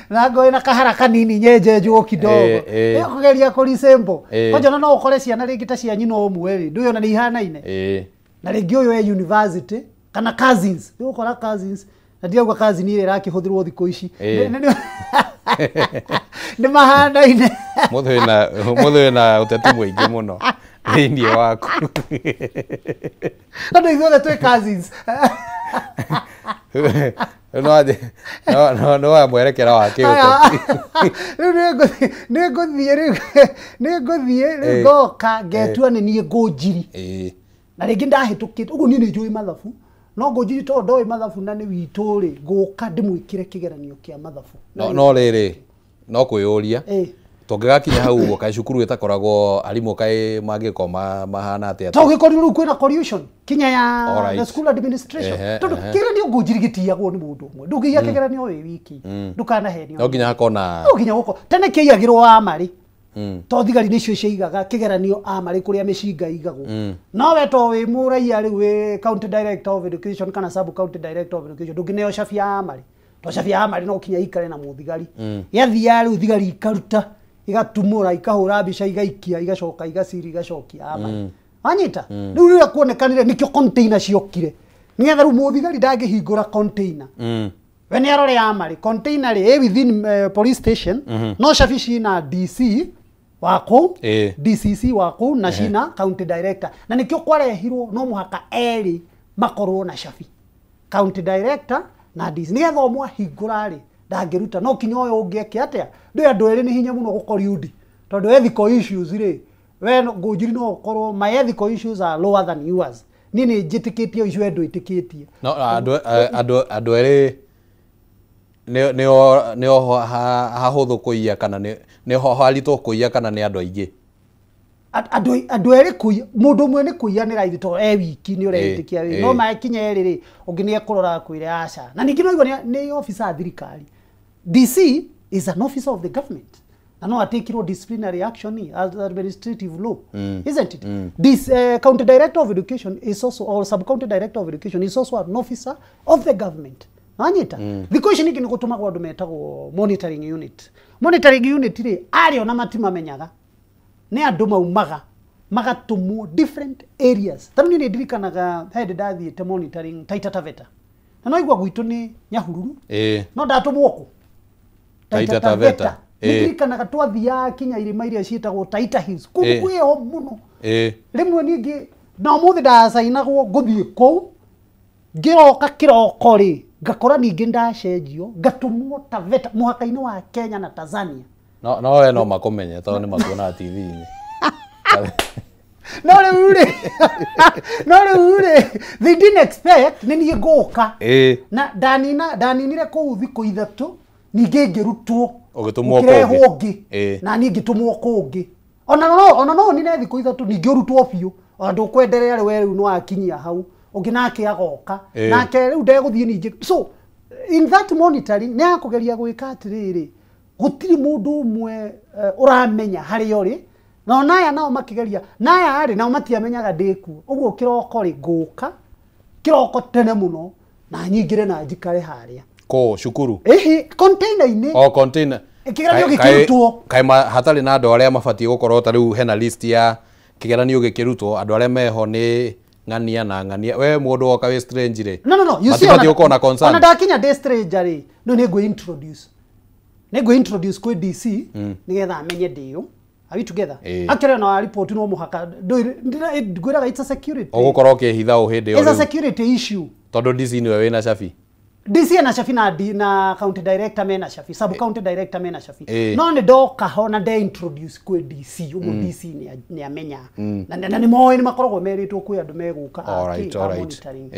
[SPEAKER 2] na ngoe na kahara kanini nyenjenjwo kidogo kũgeria kũresemble. Kwanja no ũkore ciana rĩngĩ ta cia nyina ũmwe rĩ, ndũĩ ona nĩ ihanaine, na rĩngĩ ũyũ e university kana cousins, nĩ ũgũkora cousins, na ndirauga cousin ĩrĩa ĩrakĩhũthĩrwo thikũ ici nĩ mahanaine.
[SPEAKER 1] Mũthĩ wĩna ũteti mũingĩ mũno thĩinĩ waku.
[SPEAKER 2] Tondũ ithuothe twĩ cousins.
[SPEAKER 1] No wa mwerekera wa kĩũteti.
[SPEAKER 2] Rĩu nĩ ngũthiĩ rĩu ngoka ngetua nĩ niĩ Ngũnjiri, na rĩngĩ ndahĩtũkĩte ũguo niĩ nĩ njũĩ mathabu, no Ngũnjiri tondũ ndoĩ mathabu na nĩ witũ rĩ, ngũka ndĩmwĩkĩre kĩgeranio kĩa mathabu.
[SPEAKER 1] No rĩrĩ, no kwĩyũria tũngĩgakinya hau ũguo, kaĩ cukuru ĩtakoragwo arimũ kaĩ mangĩkorwo mahana atĩa?
[SPEAKER 2] To gĩkorirwo rĩu kwĩna collusion kinya ya the school administration, tondũ kĩgeranio Ngũnjiri gĩtiyagwo nĩ mũndũ ũmwe, ndũngĩiya kĩgeranio wĩ wiki, ndũkanahenio.
[SPEAKER 1] No nginya hakona,
[SPEAKER 2] no nginya gũkorwo tene kĩiyagĩrwo amarĩ, to thigari nĩcio ciaigaga kĩgeranio amarĩ kũrĩa mĩcinga igagwo, no we to wĩ mũraiya rĩu wĩ county director of education kana sub county director of education, ndũngĩneo cabi ya amarĩ, to cabi ya amarĩ no kinya ikare na mũthigari. Gĩathiaga rĩu thigari ikaruta, igatumũra, ikahũra mbica, igaikia, igacoka igaciri, igacokia amarĩ. Wanyita? Rĩu rĩrĩa kuonekanire nĩkĩo container ciokire, nĩgetha rĩu mũthigari ndangĩhingũra container, we nĩ arore amarĩ container rĩ ĩ within police station, no cabi cina DC wa kũu, DCC wa kũu, na cina county director, na nĩkĩo kwarehirwo no mũhaka erĩ makorwo na cabi, county director na DC, nĩgetha ũmwe ahingũra rĩ ndangĩruta, no kinya ũyũ ũngĩ eke atĩa? Ndũĩ andũ erĩ nĩ hinya mũno gũkoriundi, tondũ ethical issues rĩ, we Ngũnjiri no ũkorwo my ethical issues are lower than yours, niĩ nĩ njĩtĩkĩtie icio we ndwĩtĩkĩtie.
[SPEAKER 1] No andũ erĩ nĩo hahũthũ kũiya kana nĩho haritũ kũiya kana nĩ andũ aingĩ?
[SPEAKER 2] Andũ erĩ kũiya, mũndũ ũmwe nĩ kũiya nĩ raithi tondũ e wiki nĩ ũreĩtĩkia wĩ, no makinya erĩ rĩ, ũngĩ nĩ ekũrora akwĩre aca. Na ningĩ no igua nĩ officer a thirikari. DC is an officer of the government, na no atakirwo disciplinary action as administrative law, isn't it? This county director of education is also, or sub county director of education is also an officer of the government. Wanyita? Thikũ ici ningĩ nĩ gũtũmagwo andũ metagwo monitoring unit. Monitoring unit rĩ, arĩa ona matimamenyaga nĩ andũ maumaga magatũmwo different areas. Ta rĩu niĩ nĩ ndirikanaga hĩndĩ ndathiĩte monitoring Taita Taveta, na no igua gwitũ nĩ Nyahururu, no ndatũmwo kũ?
[SPEAKER 1] Taita Taveta.
[SPEAKER 2] Ndirikanaga twathiaga kinya irĩma iria ciĩtagwo Taita Hills, kũndũ kwĩho mũno. Rĩmwe ningĩ na ũmũthĩ ndacainagwo ngũthiĩ kũu, ngĩroka kĩroko rĩ, ngakora ningĩ ndacenjio, ngatũmwo Taveta mũhaka-inĩ wa Kenya na Tanzania.
[SPEAKER 1] No we no makũmenye tondũ nĩ makuonaga TV-inĩ.
[SPEAKER 2] No rĩu rĩ, they didn't expect nĩ niĩ ngũka. Na ndaninire kũu thikũ 3, ningĩ ngĩrutwo,
[SPEAKER 1] ũgĩtũmwo
[SPEAKER 2] kũngĩ, na niĩ ngĩtũmwo kũngĩ. Ona no nine thikũ 3 ningĩ ũrutwo biũ, ona ndũkwenderea rĩ, we rĩu nĩwakinyia hau, ũngĩ nake agoka, nake rĩu ndegũthiĩ ningĩ. So in that monitoring nĩ akũgeria gwĩka atĩrĩrĩ, gũtirĩ mũndũ ũmwe ũramenya harĩa ũrĩ, na ona aya nao makĩgeria, na aya rĩ nao matiamenyaga ndĩkuo, ũguo kĩroko rĩ ngũka kĩroko tene mũno na nyingĩre na njikare harĩa
[SPEAKER 1] kũ cukuru,
[SPEAKER 2] ĩhĩ container-inĩ,
[SPEAKER 1] o container
[SPEAKER 2] kĩgeranio gĩkĩrutwo.
[SPEAKER 1] Kaĩ hatarĩ na andũ arĩa mabatiĩ gũkorwo ta rĩu hena list ya Kĩgeranio gĩkĩrutwo andũ arĩa meho nĩ ng'ania na ng'ania we mũndũ woka wĩ strange rĩ.
[SPEAKER 2] No, you see,
[SPEAKER 1] matibatiĩ gũkorwo na concern.
[SPEAKER 2] Ona ndakinya ndĩ stranger rĩ, no nĩ ngũ introduce kwĩ DC nĩgetha amenye ndĩũ. Are we together? Actually ona report no mũhaka ngwĩraga it's a security.
[SPEAKER 1] Ũgũkorwo ũkĩhitha ũ hĩndĩ ĩyo.
[SPEAKER 2] It's a security issue.
[SPEAKER 1] Tondũ DC nĩwe wĩna cabi.
[SPEAKER 2] DC na cabi na county director mena cabi, sub county director mena cabi. No nĩ ndoka ho na nde introduce kwĩ DC, ũguo DC nĩ amenya. Na nĩ moĩ nĩ makoragwo merĩtwo kwĩ andũ megũka a monitoring.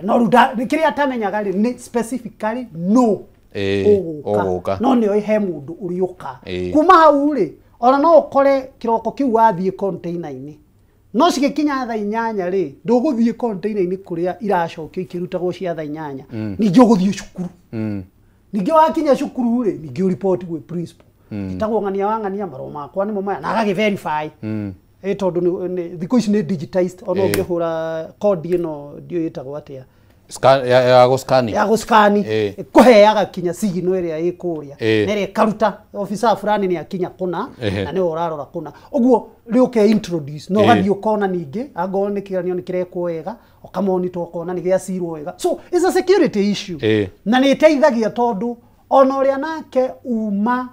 [SPEAKER 2] No rĩu kĩrĩa atamenyaga rĩ nĩ specifically no ũgũka. No nĩ oĩ he mũndũ ũrĩũka. Kuma hau rĩ, ona no ũkore kĩroko kĩu wathiĩ container-inĩ. No cigĩkinya thaa 8 rĩ, ndũgũthiĩ container-inĩ kũrĩa iracokio ikĩrutagwo cia thaa 8. Ningĩ ũgũthiĩ cukuru. Ningĩ wakinya cukuru rĩ, ningĩ ũripoti gwĩ principal. Ĩtagwo ng'ania wa ng'ania marũa makwa nĩmo maya na agagĩ verify. Tondũ thikũ ici nĩ digitized, ona ũngĩhũra kodi ĩno ndiũĩ ĩtagwo atĩa.
[SPEAKER 1] Ya gũscani.
[SPEAKER 2] Ya gũscani. Ĩkũheaga kinya signal ĩrĩa ĩ kũrĩa. Na ĩrĩa ĩkaruta officer fulani nĩ akinya kũna na nĩwe ũrarora kũna. Ũguo rĩ ũke introduce no ũgathiĩ ũkona ningĩ angorwo nĩ kĩgeranio nĩ kĩrekwo wega, ũkamonitor ũkona nĩ gĩacirwo wega. So it's a security issue. Na nĩ ĩteithagia tondũ ona ũrĩa nake uma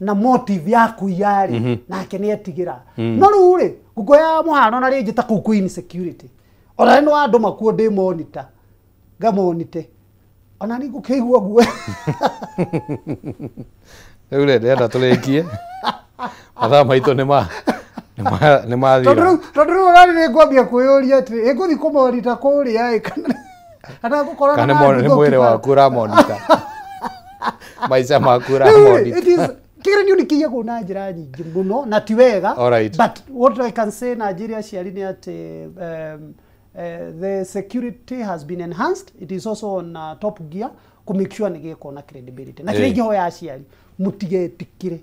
[SPEAKER 2] na motive ya kũiya rĩ, nake nĩ etigĩra. No rĩu rĩ, ngũkũheaga mũhano na rĩngĩ ta kũu kwĩ insecurity. Ona nĩ andũ makuo ndĩ monitor. Ngamonite ona ni ngũkĩigua guo.
[SPEAKER 1] Rĩu rĩ, ndĩrenda tũrĩkie mathaa maitũ nĩ mathira.
[SPEAKER 2] Tondũ rĩu ona nĩ ngwambia kwĩyũria atĩrĩ, ĩ ngũthiĩ kũmonita kũrĩa ĩ kana ngũkorana
[SPEAKER 1] kana nĩ mwĩrĩ waku ũramonita, maica maku ũramonita.
[SPEAKER 2] Kĩgeranio nĩ kĩiyagwo na njĩra nyingĩ mũno na ti wega. But what I can say na njĩra aciari nĩ atĩ the security has been enhanced. It is also on top gear to make sure nĩ gĩkorwo na credibility. Na kĩrĩa ingĩhoya aciari mũtigetikire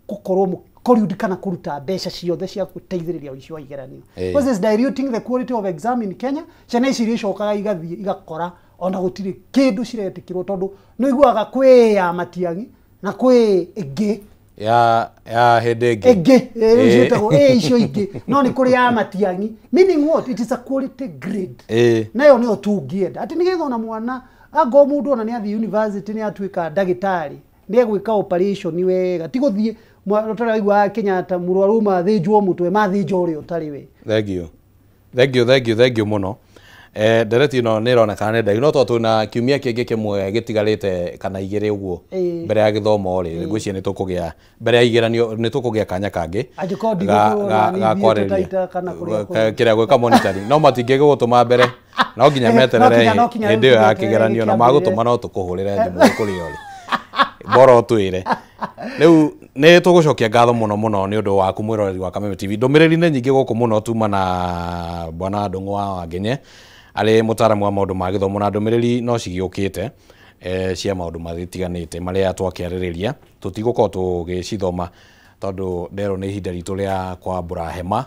[SPEAKER 2] gũkorwo kũriundi kana kũruta mbeca ciothe cia gũteithĩrĩria ũici wa igeranio. Because it's diluting the quality of exam in Kenya. Ciana ici icokaga igathiĩ igakora ona gũtirĩ kĩndũ ciretĩkĩrwo tondũ nĩ ũiguaga kwĩ ya Matiang'i na kwĩ ĩngĩ
[SPEAKER 1] ya hĩndĩ ĩngĩ
[SPEAKER 2] ĩngĩ ciĩtagwo icio ingĩ, no nĩ kũrĩ ya Matiang'i, meaning what, it is a quality grade. Nayo nĩyo tũngĩenda atĩ nĩgetha ona mwana angorwo mũndũ ona nĩ athiĩ university nĩ atuĩka ndagĩtarĩ nĩ egwĩka operation wega, ti gũthiĩ tũraiguaga Kenyatta mũrwaru mathĩnjwo mũtwe mathĩnjwo ũrĩa ũtarĩ we.
[SPEAKER 1] Thank you mũno. Ndereti ĩno nĩ ĩronekana nĩ ndaihu, no tondũ twĩna kiumia kĩngĩ kĩmwe gĩtigarĩte kana igĩrĩ ũguo mbere ya gĩthomo rĩ, ngwĩciria nĩ tũkũgĩa mbere ya igeranio nĩ tũkũgĩa kanya kangĩ ga kwarĩrĩria kĩrĩa gwĩka monitoring, no matingĩgũtũma mbere, no nginya meterere hĩndĩ ĩyo ya kĩgeranio, na magũtũma no tũkũhũrĩre thimũ kũrĩa ũrĩ bora ũtwĩre. Rĩu nĩ tũgũcokia ngatho mũno mũno nĩ ũndũ waku mwĩroreri wa Kameme TV. Ndũmĩrĩri nĩ nyingĩ gũkũ mũno tuma na bwana Ndung'u wa Wangenye arĩ mũtaaramu wa maũndũ ma gĩthomo, na ndũmĩrĩri no cigĩũkĩte cia maũndũ matiganĩte marĩa twakĩarĩrĩria. Tũtigũkorwo tũgĩcithoma tondũ nderwo nĩ ihinda ritũ rĩa kwambũra hema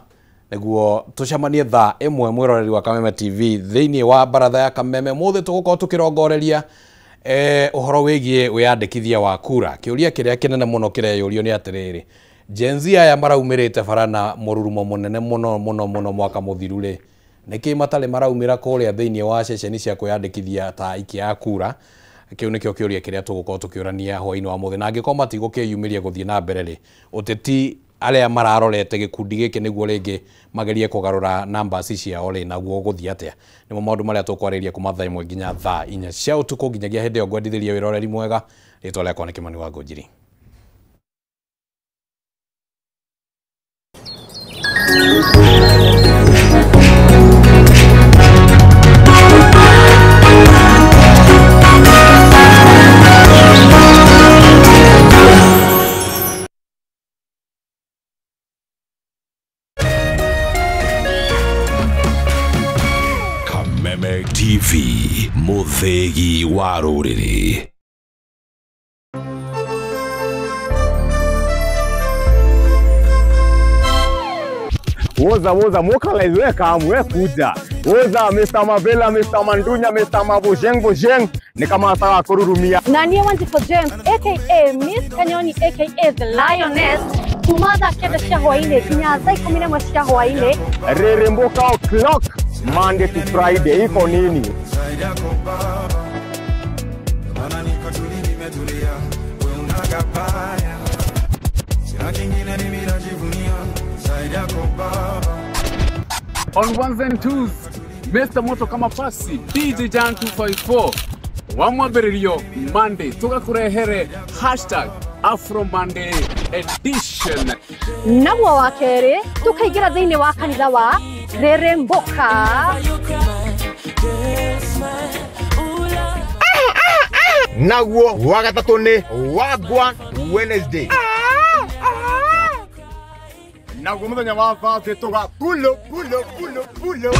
[SPEAKER 1] nĩguo tũcemanie thaa 1 mwĩroreri wa Kameme TV thĩinĩ wa baratha ya Kameme. Mũthĩ tũgũkorwo tũkĩrongoreria ũhoro wĩgiĩ wĩyandĩkithia wa kura. Kĩũria kĩrĩa kĩnene mũno kĩreyũrio nĩ atĩrĩrĩ, Gen Z aya maraumĩrĩte bara na mũrurumo mũnene mũno mũno mũno mwaka mũthiru rĩ, nĩkĩ matarĩ maraumĩra kũrĩa thĩinĩ wa ceceni cia kwĩyandĩkithia ta aikia a kura? Kĩu nĩkĩo kĩũria kĩrĩa tũgũkorwo tũkĩũrania hwaĩ-inĩ wa mũthĩ, na angĩkorwo matigũkĩyumĩria gũthiĩ na mbere rĩ, ũteti arĩa mararorete gĩkundi gĩkĩ nĩguo rĩngĩ magerie kũgarũra numbers ciao rĩ, naguo gũthiĩ atĩa? Nĩmo maũndũ marĩa tũkwarĩrĩria kuma thaa 1 nginya thaa 4 cia ũtukũ. Nginyagia hĩndĩ ĩyo ngwendithĩrie wĩroreri mwega. Rĩtwa rĩakwa nĩ Kĩmani wa Ngũnjiri.
[SPEAKER 3] Kameme TV, mũthĩgi wa rũrĩrĩ.
[SPEAKER 9] Woza woza mokalize we kamu we kuja. Woza Mr. Mavela, Mr. Mandunya, Mr. Mabojeng Bojeng ni kama sawa kururumia.
[SPEAKER 10] Na niye Wanjiku James aka Miss Kanyoni aka The Lioness. Kuma thaa 9 cia hwainĩ nginya thaa 11 cia hwainĩ.
[SPEAKER 9] Rĩrĩmbũka o'clock Monday to Friday iko nini?
[SPEAKER 11] On ones and twos, Mr. Moto kama pasi DJ Jan 254 wa mwambĩrĩrio Monday tũgakũrehere hashtag Afro Monday edition.
[SPEAKER 10] Naguo wa kerĩ tũkaingĩra thĩinĩ wa kanitha wa Rĩrĩmbũka.
[SPEAKER 9] Naguo wa gatatũ nĩ Wagwan Wednesday. Naguo mũthenya wa Thursday tũga pulo pulo pulo pulo.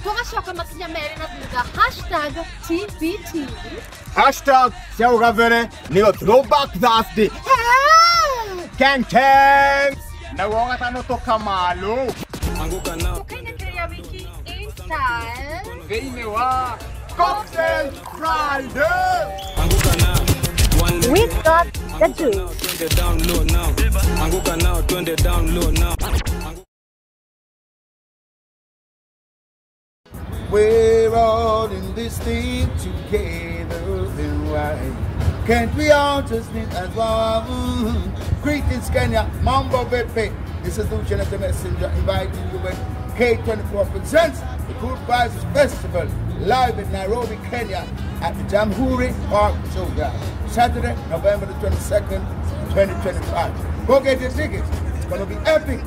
[SPEAKER 10] Tũgacoka makinya merĩ na thutha hashtag TBT.
[SPEAKER 9] Hashtag cia ũgabere nĩyo Throwback Thursday. Ken Ken. Naguo wa gatano tũkamalo.
[SPEAKER 10] Tũkainĩkĩria wiki in style
[SPEAKER 11] thĩinĩ wa
[SPEAKER 9] Cocktail Friday.
[SPEAKER 10] We got the juice.
[SPEAKER 12] Anguka nao twende down low now.
[SPEAKER 13] We're all in this thing together, then why can't we all just live as one? Greetings Kenya, Mambo Bepe. This is Lucian the Messenger inviting you with K24 presents the Good Vibes Festival live in Nairobi, Kenya at the Jamhuri Park Showground, Saturday, November the 22nd, 2025. Go get your tickets. It's gonna be epic.